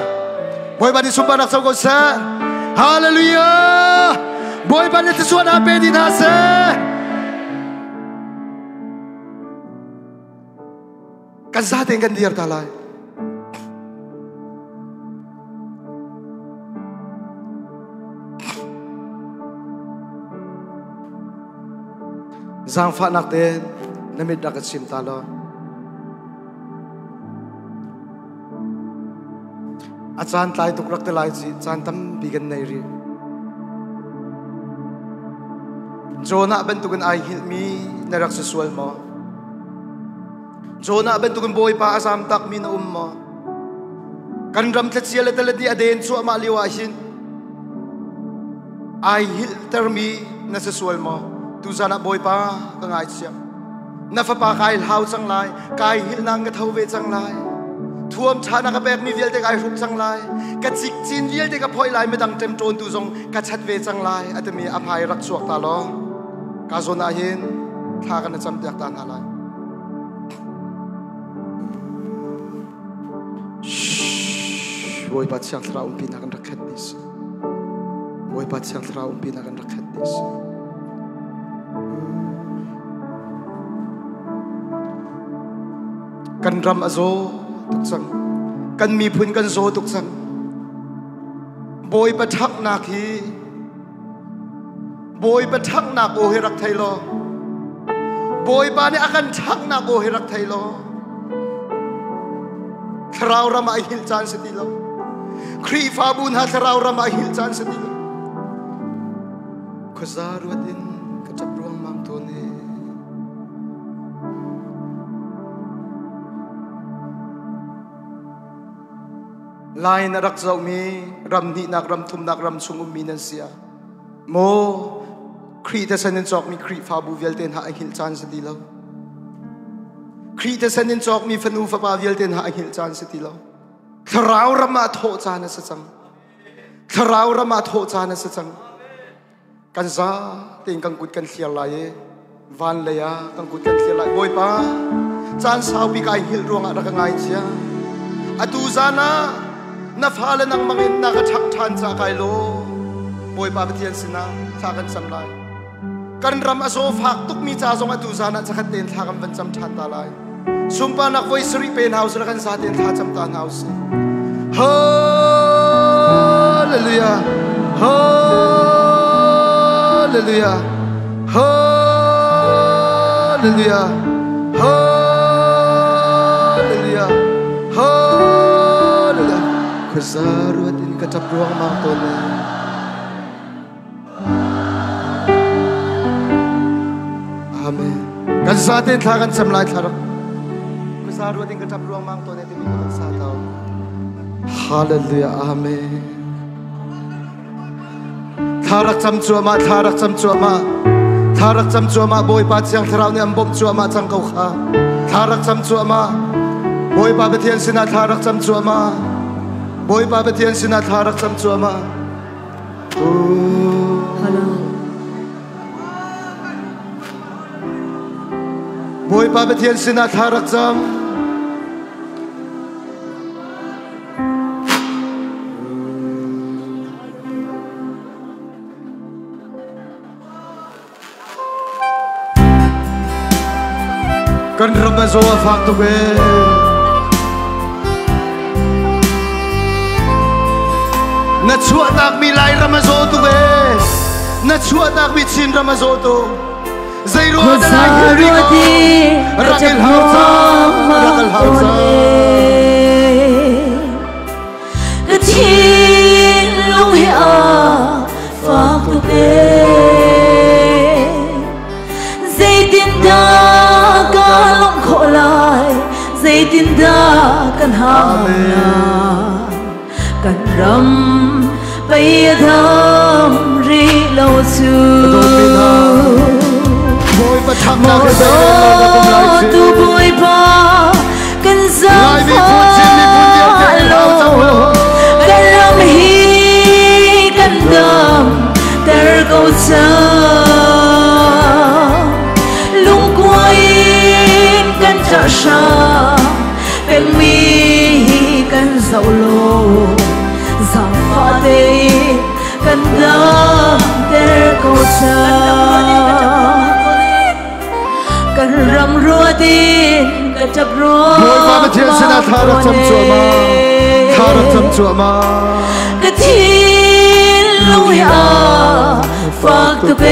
Bawipa nih sunparnak co ko seh Hallelujah Bawipa nih thluachuah hna pe dih hna seh Kan zatein kan dir ta lai. Zaangfahnak te na mit rak ka chim ta law. A caan tlai tuk rak te lai ci caan tampi kan nei rih. Jonah bantukin ai hngilhmi na rak si sual maw? Jonah bantukin Bawipa a zam takmi na um maw? Kan ram thlachia le taladi a den cuahmah lio ah hin ai hngilhtermi na si sual maw? Tuzan ah Bawipa ka ngaithiam. Na fapa kai hlau cang lai, kai hngilh nang ka tho ve cang lai. Thuam ṭha na ka pekmi vialte kai hruk cang lai. Ka cikcin vialte ka phoih lai, midang ṭemṭawntu zong ka chat ve cang lai. A timi a hmai rak chuak ta law. Ka zawn ah hin thla kan cam piak ta hna lai. Bawipa Thiang Thlarau umpi na kan rak khat ni si. Bawipa Thiang Thlarau umpi na kan rak khat ni si. Kan ram a zaw tuk cang. Kan miphun kan zaw tuk cang. Bawipa ṭhaknak hi Bawipa ṭhanghnak aw hi rak thei law Bawipa nih a kan ṭhanghnak aw hi rak thei law Thlarau ram ah hil caan si ti lo Khrihfabu hna thlarau ram ah hil caan si ti lo Khuaza ruat in ka ṭap ruangmang tawn e Lai na rak zohmi ram hnihnak ram thumnak ram chung ummi nan si ah maw Khrih thisen in cawkmi Khrihfabu vialte hna a hngilh caan si ti lo. Khrih thisen in cawkmi fanu fapa vialte hna a hngilh caan si ti lo. Thlarau ram ah thawh caan a si cang. Thlarau ram ah thawh caan a si cang. Kan za tein kan kut kan thliar lai i van lei ah kan kut kan thliar lai. Bawipa, caan saupi kai hngilh ruangah rak ka ngai chia. Atu zan ah na fale nangmang in na ka ṭhangh ṭhan ca kai law Bawipa Pathian sinah thla kan cam lai. Kan ram a zaw fak tukmi ca zong atu zan ah cakhat tein thla kan van cam ṭhan ta lai. Sunparnak voi sarih pe hna usih kan za tein thla cam ta hna usih. Hallelujah. Hallelujah. Hallelujah. Hallelujah. Hallelujah. Khuaza ruat in ka ṭap ruangmang tawn e. Amen. Kan sa te thla kan cam lai thla rak. Kusa ruat in ka tap ruang mang to ne timi kan sa tau. Hallelujah. Amen. Thla rak cam cuahmah, thla rak cam cuahmah. Thla rak cam cuahmah Bawipa Thiang Thlarau nih an bawmh cuahmah cang ko kha. Thla rak cam cuahmah. Bawipa Pathian sinah thla rak cam cuahmah. Bawipa Pathian sinah thla rak cam cuahmah. Bawipa Pathian sinah thla rak cam. Kan ram a zaw a fak tuk ee. Na chuahtakmi Lairam a zaw tuk ee. Na chuahtakmi Chinram a zaw tuk. Zei ruang dah lai hil rih ko? Rak il hau cang, rak il hau cang.
Ka thinlung hi a fak tuk ee. Zeitindah ka lawmh khawh lai? Zeitindah kan hang lai? Kan ram pei a dam rih lo cu.
Bawipa thangnak he
Tu Bawipa kan zaangfah law kan ram hi kan dam ter ko cang. Lungkuai in kan ṭah hram pengmi hi kan zoh law zaangfah tein kan dam ter ko cang. Kan ram ruat in ka ṭap ruang
Bawipa Pathian sinah thla rak cam cuahmah. Thla rak cam cuahmah.
Ka thinlung hi a fak tuk ee.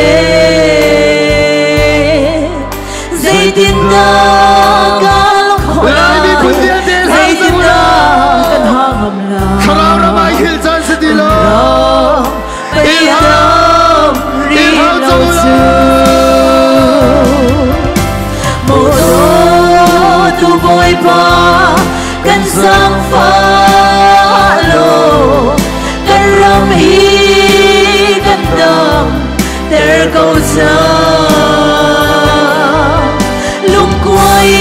Zeitindah ka lawmh khawh lai?
Lai miphun vialte hla
Zeitindah kan hangam lai?
Thlarau ram ai hil caan si ti lo.
Ram pei dam rih lo cu. Maw tu Bawipa kan zaangfah law kan ram hi kan dam ter ko cang. Lungkuai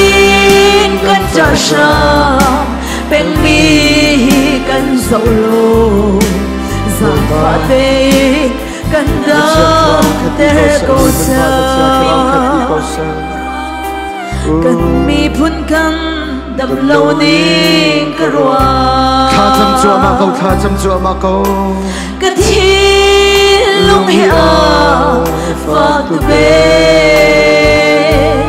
in kan ṭah hram pengmi hi kan zoh law zaangfah tein kan dam ter ko cang. Kan miphun kan dam lo ning ka ruah.
Thla cam cuahmah ko, thla cam cuahmah ko.
Ka thinlung hi a fak tuk ee.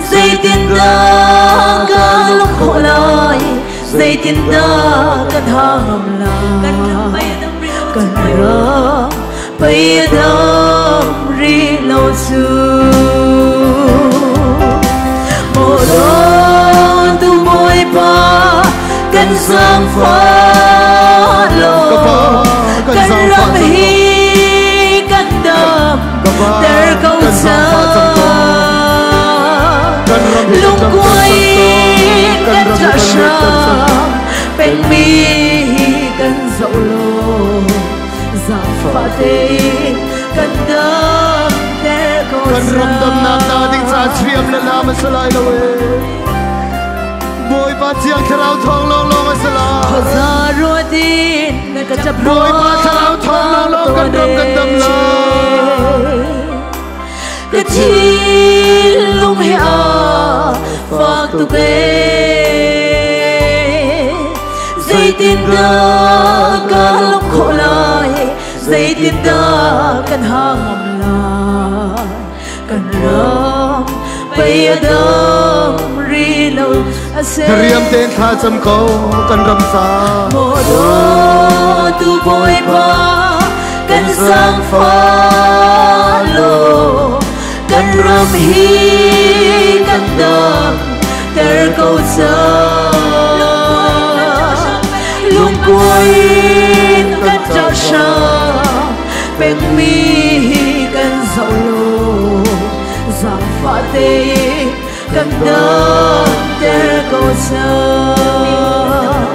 Zeitindah ka lawmh khawh lai? Zeitindah kan hangam lai? Kan ram pei a dam rih lo cu. Maw tu Bawipa kan zaangfah law
Ka pa, kan
kan
zaangfah
ram
cang ko.
hi kan dam
Ka pa,
ter ko
kan zaangfah cang ko.
cang.
Kan ram hi kan dam ter
Lungkuai
cang ko.
in
Kan
kan
ram hi
ṭah
kan luat ter cang ko.
hram pengmi hi kan zoh law zaangfah tein kan dam ter ko
Kan ram damnak
cang.
ta ding ca Diriam le lam a si lai lo e. Bawipa Thiang Thlarau thawng lawnglawng a si lai.
Khuaza ruatin na ka ṭap
Bawipa Thlarau thawng lawnglawng kan ram kan dam lai.
Ka thinlung he a fak tuk ee. Zeitindah ka lawmh khawh lai? Zeitindah kan hangam lai? Kan ram pei a dam rih lo a si.
Diriam tein thla cam ko kan ram ca.
Maw dawtu Bawipa kan zaangfah law kan ram hi kan dam ter ko cang. Lungkuai in kan ṭahhram pengmi hi kan zoh law zaangfah tein kan damter ko cang.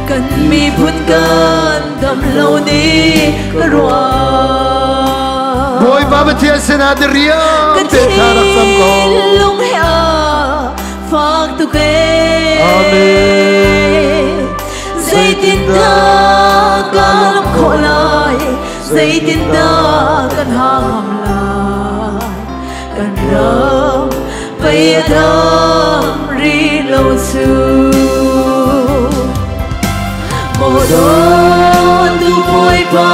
Kan miphun kan dam lo ni ka ruah.
Bawipa Pathian sinah diriam
Ka
tein thla rak cam ko.
thinlung he a fak tuk ee.
Amen.
Zeitindah ka lawmh khawh lai? Zeitindah kan hangam lai? Kan ram pei a dam rih lo cu. Maw dawtu Bawipa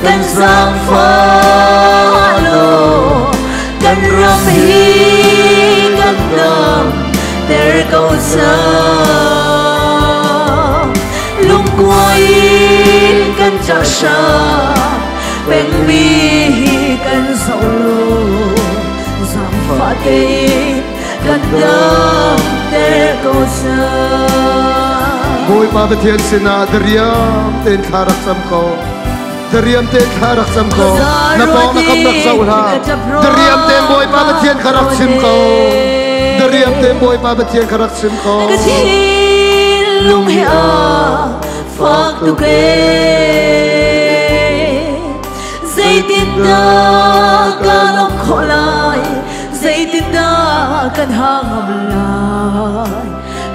kan zaangfah law kan ram hi kan dam ter ko cang. Lungkuai in kan ṭahhram pengmi hi kan zoh law zaangfah tein kan dam ter ko cang.
Bawipa Pathian sinah diriam tein thla rak cam ko. Diriam tein thla rak cam ko. Na pawng na kam rak zoh hlah. Diriam tein Bawipa Pathian kha rak chim ko. Diriam tein Bawipa Pathian kha rak chim ko.
Ka thinlung he a fak tuk ee. Zeitindah ka lawmh khawh lai? Zeitindah kan hangam lai?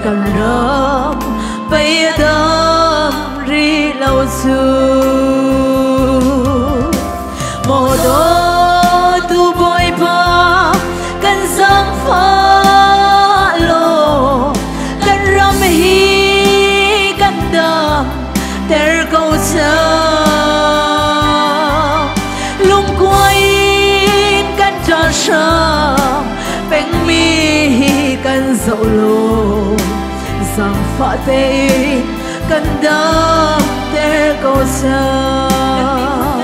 Kan ram pei a dam rih lo cu. Maw dawtu Bawipa kan zaangfah law kan ram hi kan dam ter ko cang. Lungkuai in kan ṭahhram pengmi hi kan zoh law zaangfah tein kan dam ter ko cang.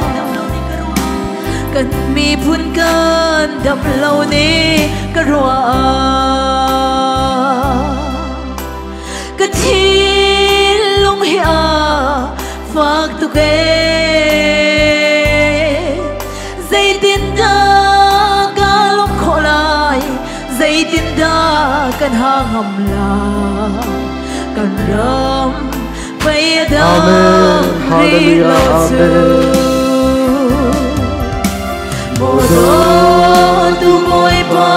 Kan miphun kan dam lo ni ka ruah. Ka thinlung hi a fak tuk ee. Zeitindah ka lawmh khawh lai? Zeitindah kan hangam lai? Kan ram pei a dam
Amen.
rih lo
Hallelujah.
cu.
Amen.
Maw dawtu Bawipa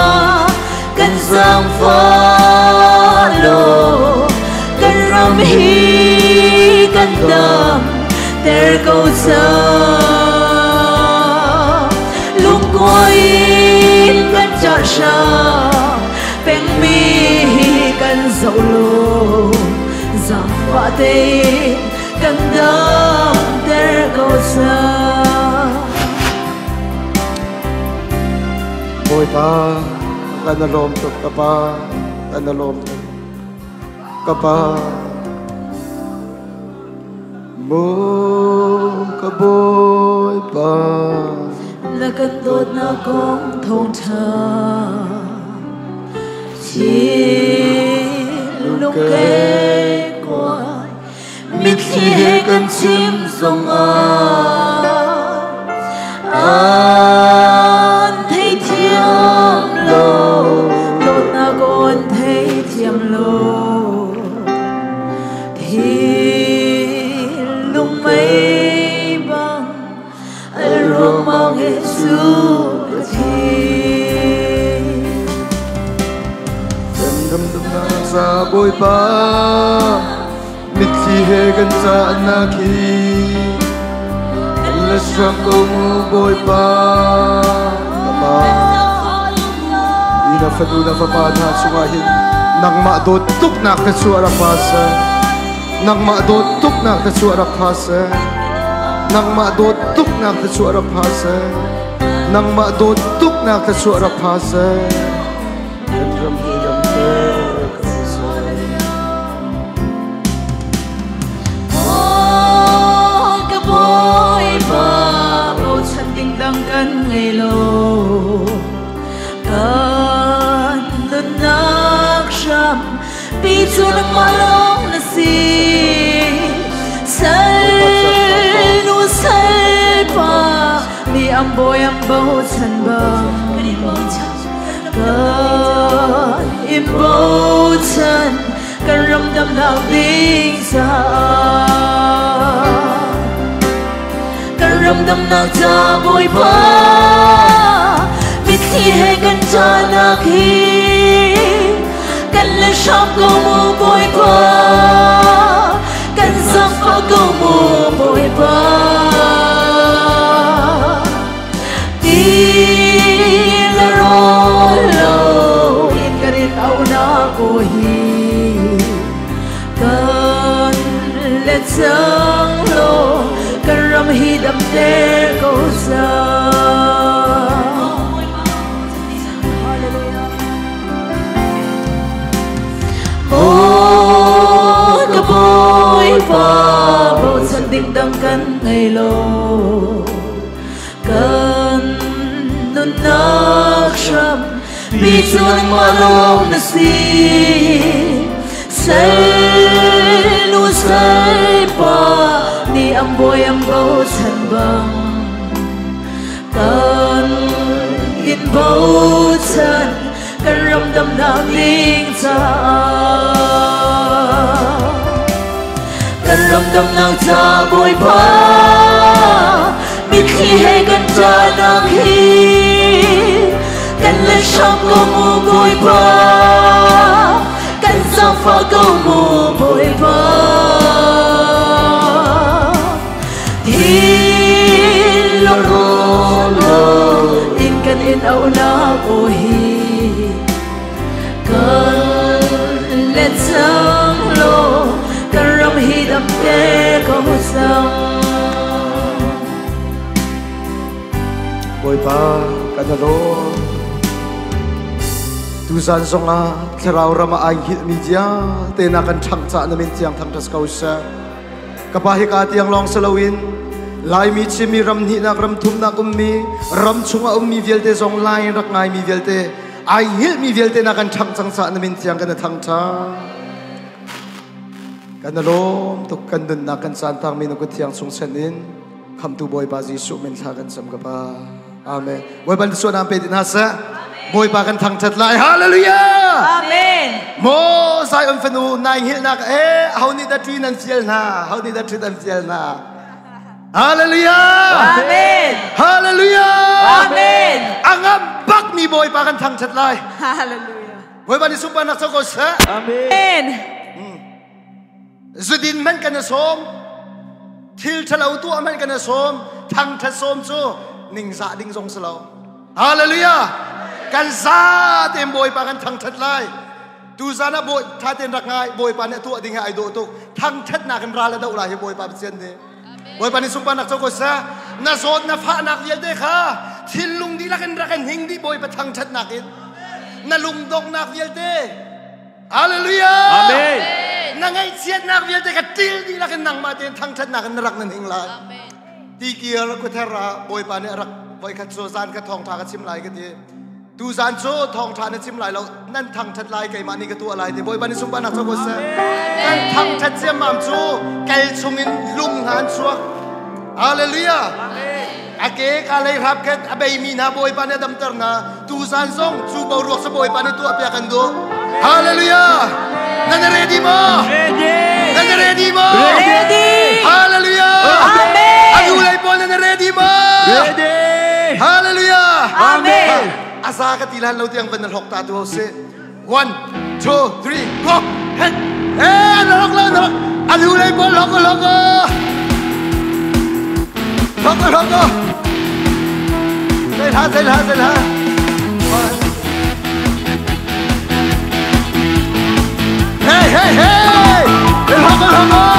kan zaangfah law kan ram hi kan dam ter ko cang. Lungkuai in kan ṭahhram pengmi hi kan zoh law zaangfah tein kan dam ter ko cang.
Bawipa kan lawm tuk ka pa kan lawm tuk ka pa Maw ka Bawipa
Na kan dawtnak kong thawngṭha thinlung kekkuai mitthli he kan chim zongah an theithiam lo dawtnak on theithiam lo thinlung mei bang al ruangmang he cu ka thi.
Kan ram damnak ca Bawipa mitthli he kan cahnak hi kan la hram ko mu Bawipa. Kapa na fanu na fapa hna chungah hin nangmah dawt tuknak na chuah rak pha seh. Nangmah dawt tuknak na chuah rak pha seh. Nangmah dawt tuknak na chuah rak pha seh. Nangmah dawt tuknak na chuah rak pha seh. Kan ram hi ram te ko seh.
Oh, ka Bawipa, bochan ding dang kan ngei lo. Kan nunnak hram pi cu nangmah lawng na si. Sal nu sal pa mi am bawi am bochan bang kan in bochan kan ram damnak ding caah. Kan ram damnak ca Bawipa mitthli he kan cahnak hi kan le hram ko mu Bawipa kan zaangfah ko mu Bawipa. Ti le rawl lo in kan in auhnak aw hi kan let cang law kan ram hi damter ko cang. Hallelujah. Oh, ka Bawipa, bochan ding dang kan ngei lo. Kan nunnak hram pi cu nangmah lawng na si. Sal nu sal pa ni am bawi am bochan bang kan in bochan kan ram damnak ding caah. Kan ram damnak ca Bawipa mitthli he kan cahnak hi kan let hram ko mu Bawipa kan zaangfah ko mu Bawipa. Thil lo lo in kan in auhnak aw hi kan let cang law kan ram hi damter ko cang.
Bawipa kan lawm. Tuzan zongah thlarau ram ah ai hngilhmi vialte na kan ṭhangh cah na min thiang thangṭhat ko seh. Ka pa hika tiang lawng si loin Laimi Chinmi ram hnihnak ram thumnak ummi ram chungah ummi vialte zong lai rak ngaimi vialte ai hngilhmi vialte na kan ṭhangh cang cah na min thiang kan thangṭhat. Kan lawm tuk kan nunnak kan caan tangmi na kut thiang chung sen in Khamtu Bawipa Jesuh min thla kan cam ka pa. Amen. Bawipa nih suan pe hna seh. Bawipa kan thangṭhat lai. Hallelujah.
Amen.
Mo Zion fanu nai hngilhnak e ho nih dah ṭi nan fial hna? Ho nih dah ṭi nan fial hna? Hallelujah.
Amen.
Hallelujah.
Amen.
A ngam bak mi Bawipa kan thangṭhat lai.
Hallelujah.
Bawipa nih sunparnak co ko seh.
Amen.
Zudin hmanh kan i sawm. Thil ṭhalo tuah hmanh kan i sawm. Thangṭhat sawm cu ningzah ding zong si lo. Hallelujah. Kan za tein Bawipa kan thangṭhat lai. Tuzan ah Bawi ṭha tein rak ngai. Bawipa nih a tuah ding hi ai dawh tuk. Thangṭhatnak in ral a doh lai hi Bawipa Pathian nih. Bawipa nih sunparnak co ko seh. Na zawt na fahnak vialte kha thinlung dihlak in rak in hing dih Bawipa thangṭhatnak in. Na lungdonghnak vialte. Hallelujah.
Amen.
Na ngaihchiatnak vialte kha ṭil dihlak in nangmah tein thangṭhatnak in na rak nan hing lai. Tikir khuather ah Bawipa nih a rak voikhat cu zan ka thawngṭha ka chim lai ka ti. Tu zan cu thawngṭha na chim lai lo, nan thangṭhat lai keimah nih ka tuah lai ti. Bawipa nih sunparnak co ko seh. Kan thangṭhat ciammam cu kal chungin lung hna an chuak. Hallelujah. A ke ka lei hrap khet a beimi hna Bawipa nih a damter hna. Tu zan zong cu boruak sa Bawipa nih tuah piak kan duh. Hallelujah. Nan ready maw?
Ready.
Nan ready maw?
Ready.
Hallelujah.
Amen.
A nu lei pawl nan ready maw?
Ready.
Hallelujah.
Amen.
Asa ka ti lan lo tiang van na hlok ta tu ho si. 1 2 3 go. Hey. Eh, lok lok lok. Alu lei bo lok lok. Lok lok. Sei tha sei tha sei tha. Hey hey hey. Lok lok.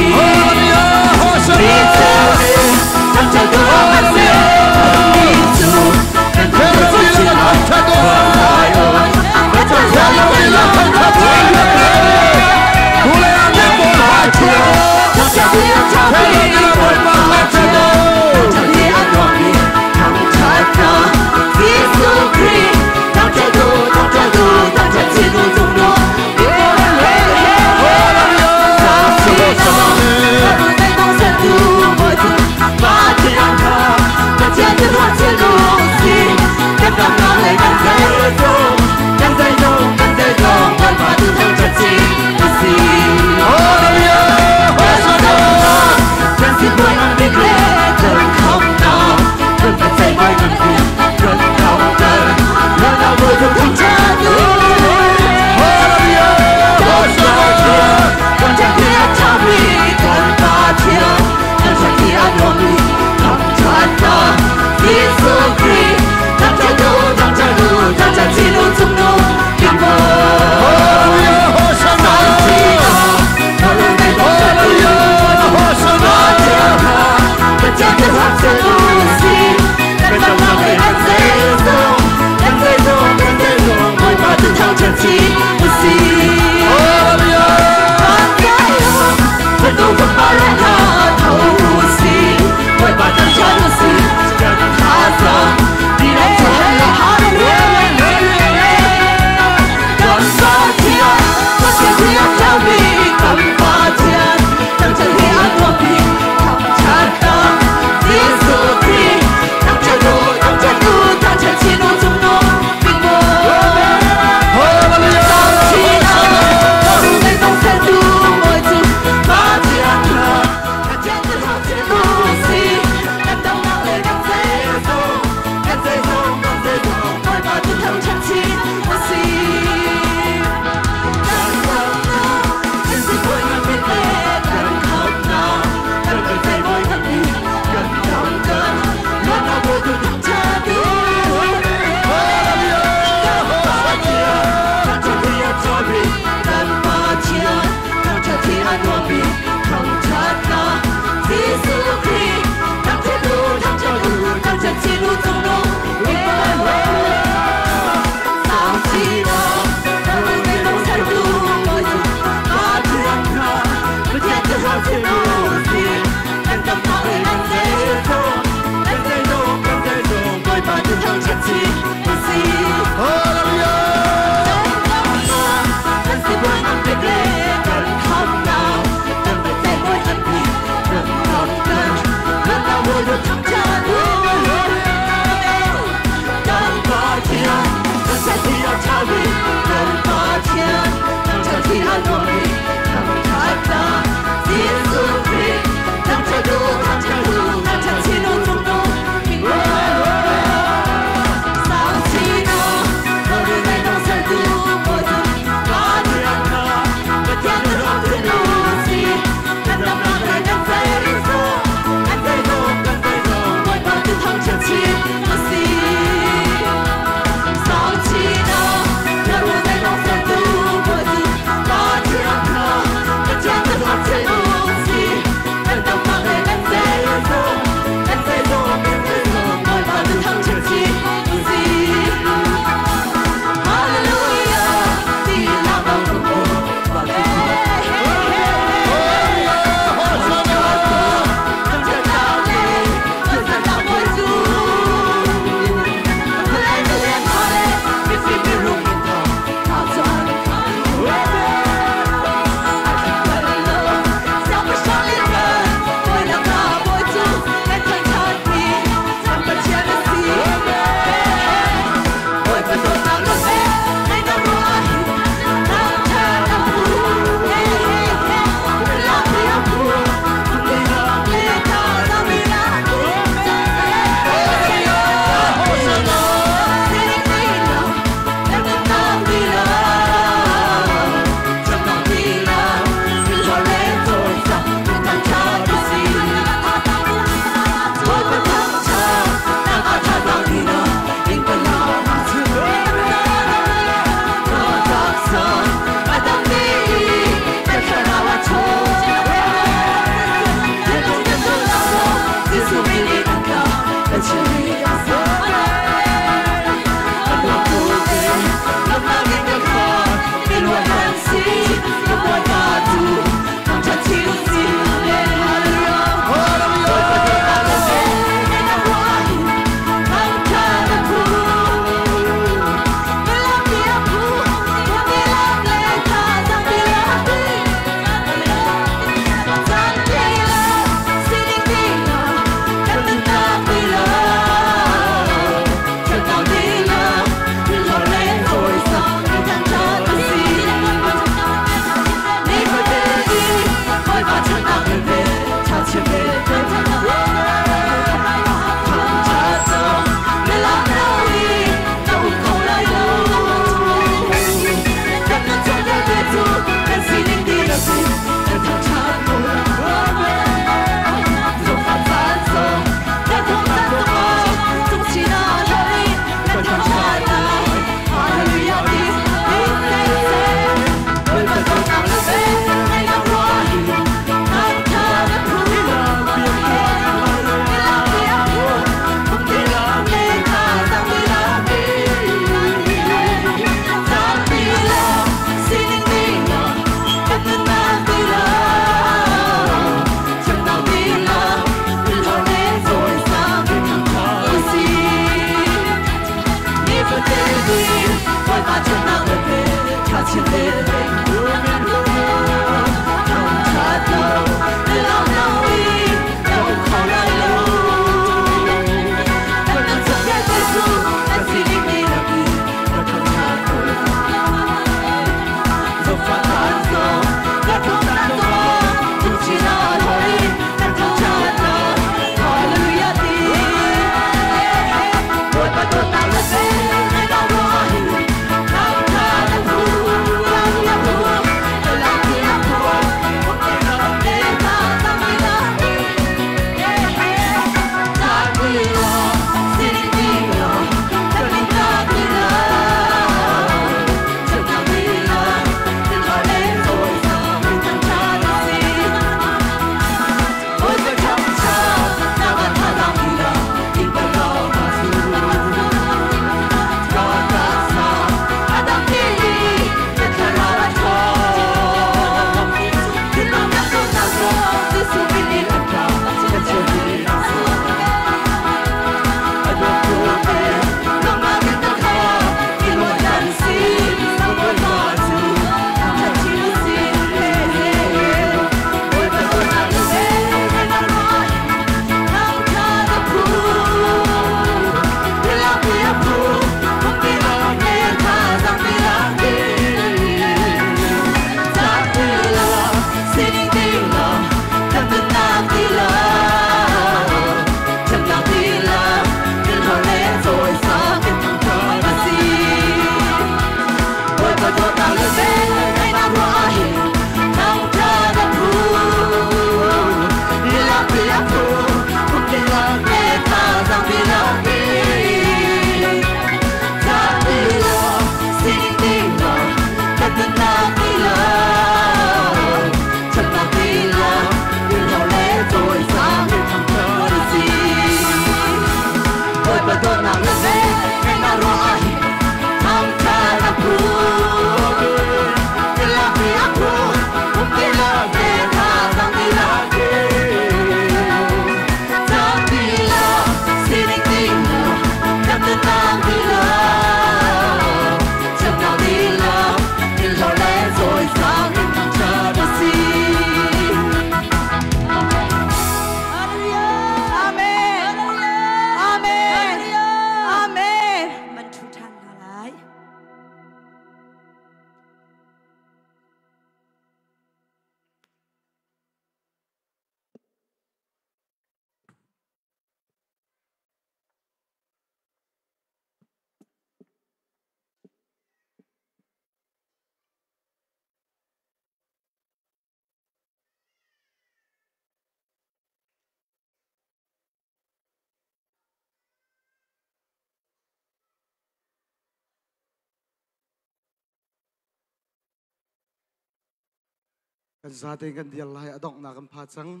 Kan zaten kan dir lai, a donghnak kan pha cang.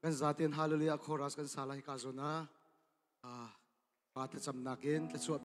Kan zaten hallelujah chorus kan sa lai ka zona. Ah, pa thlacamnak in thluachuah.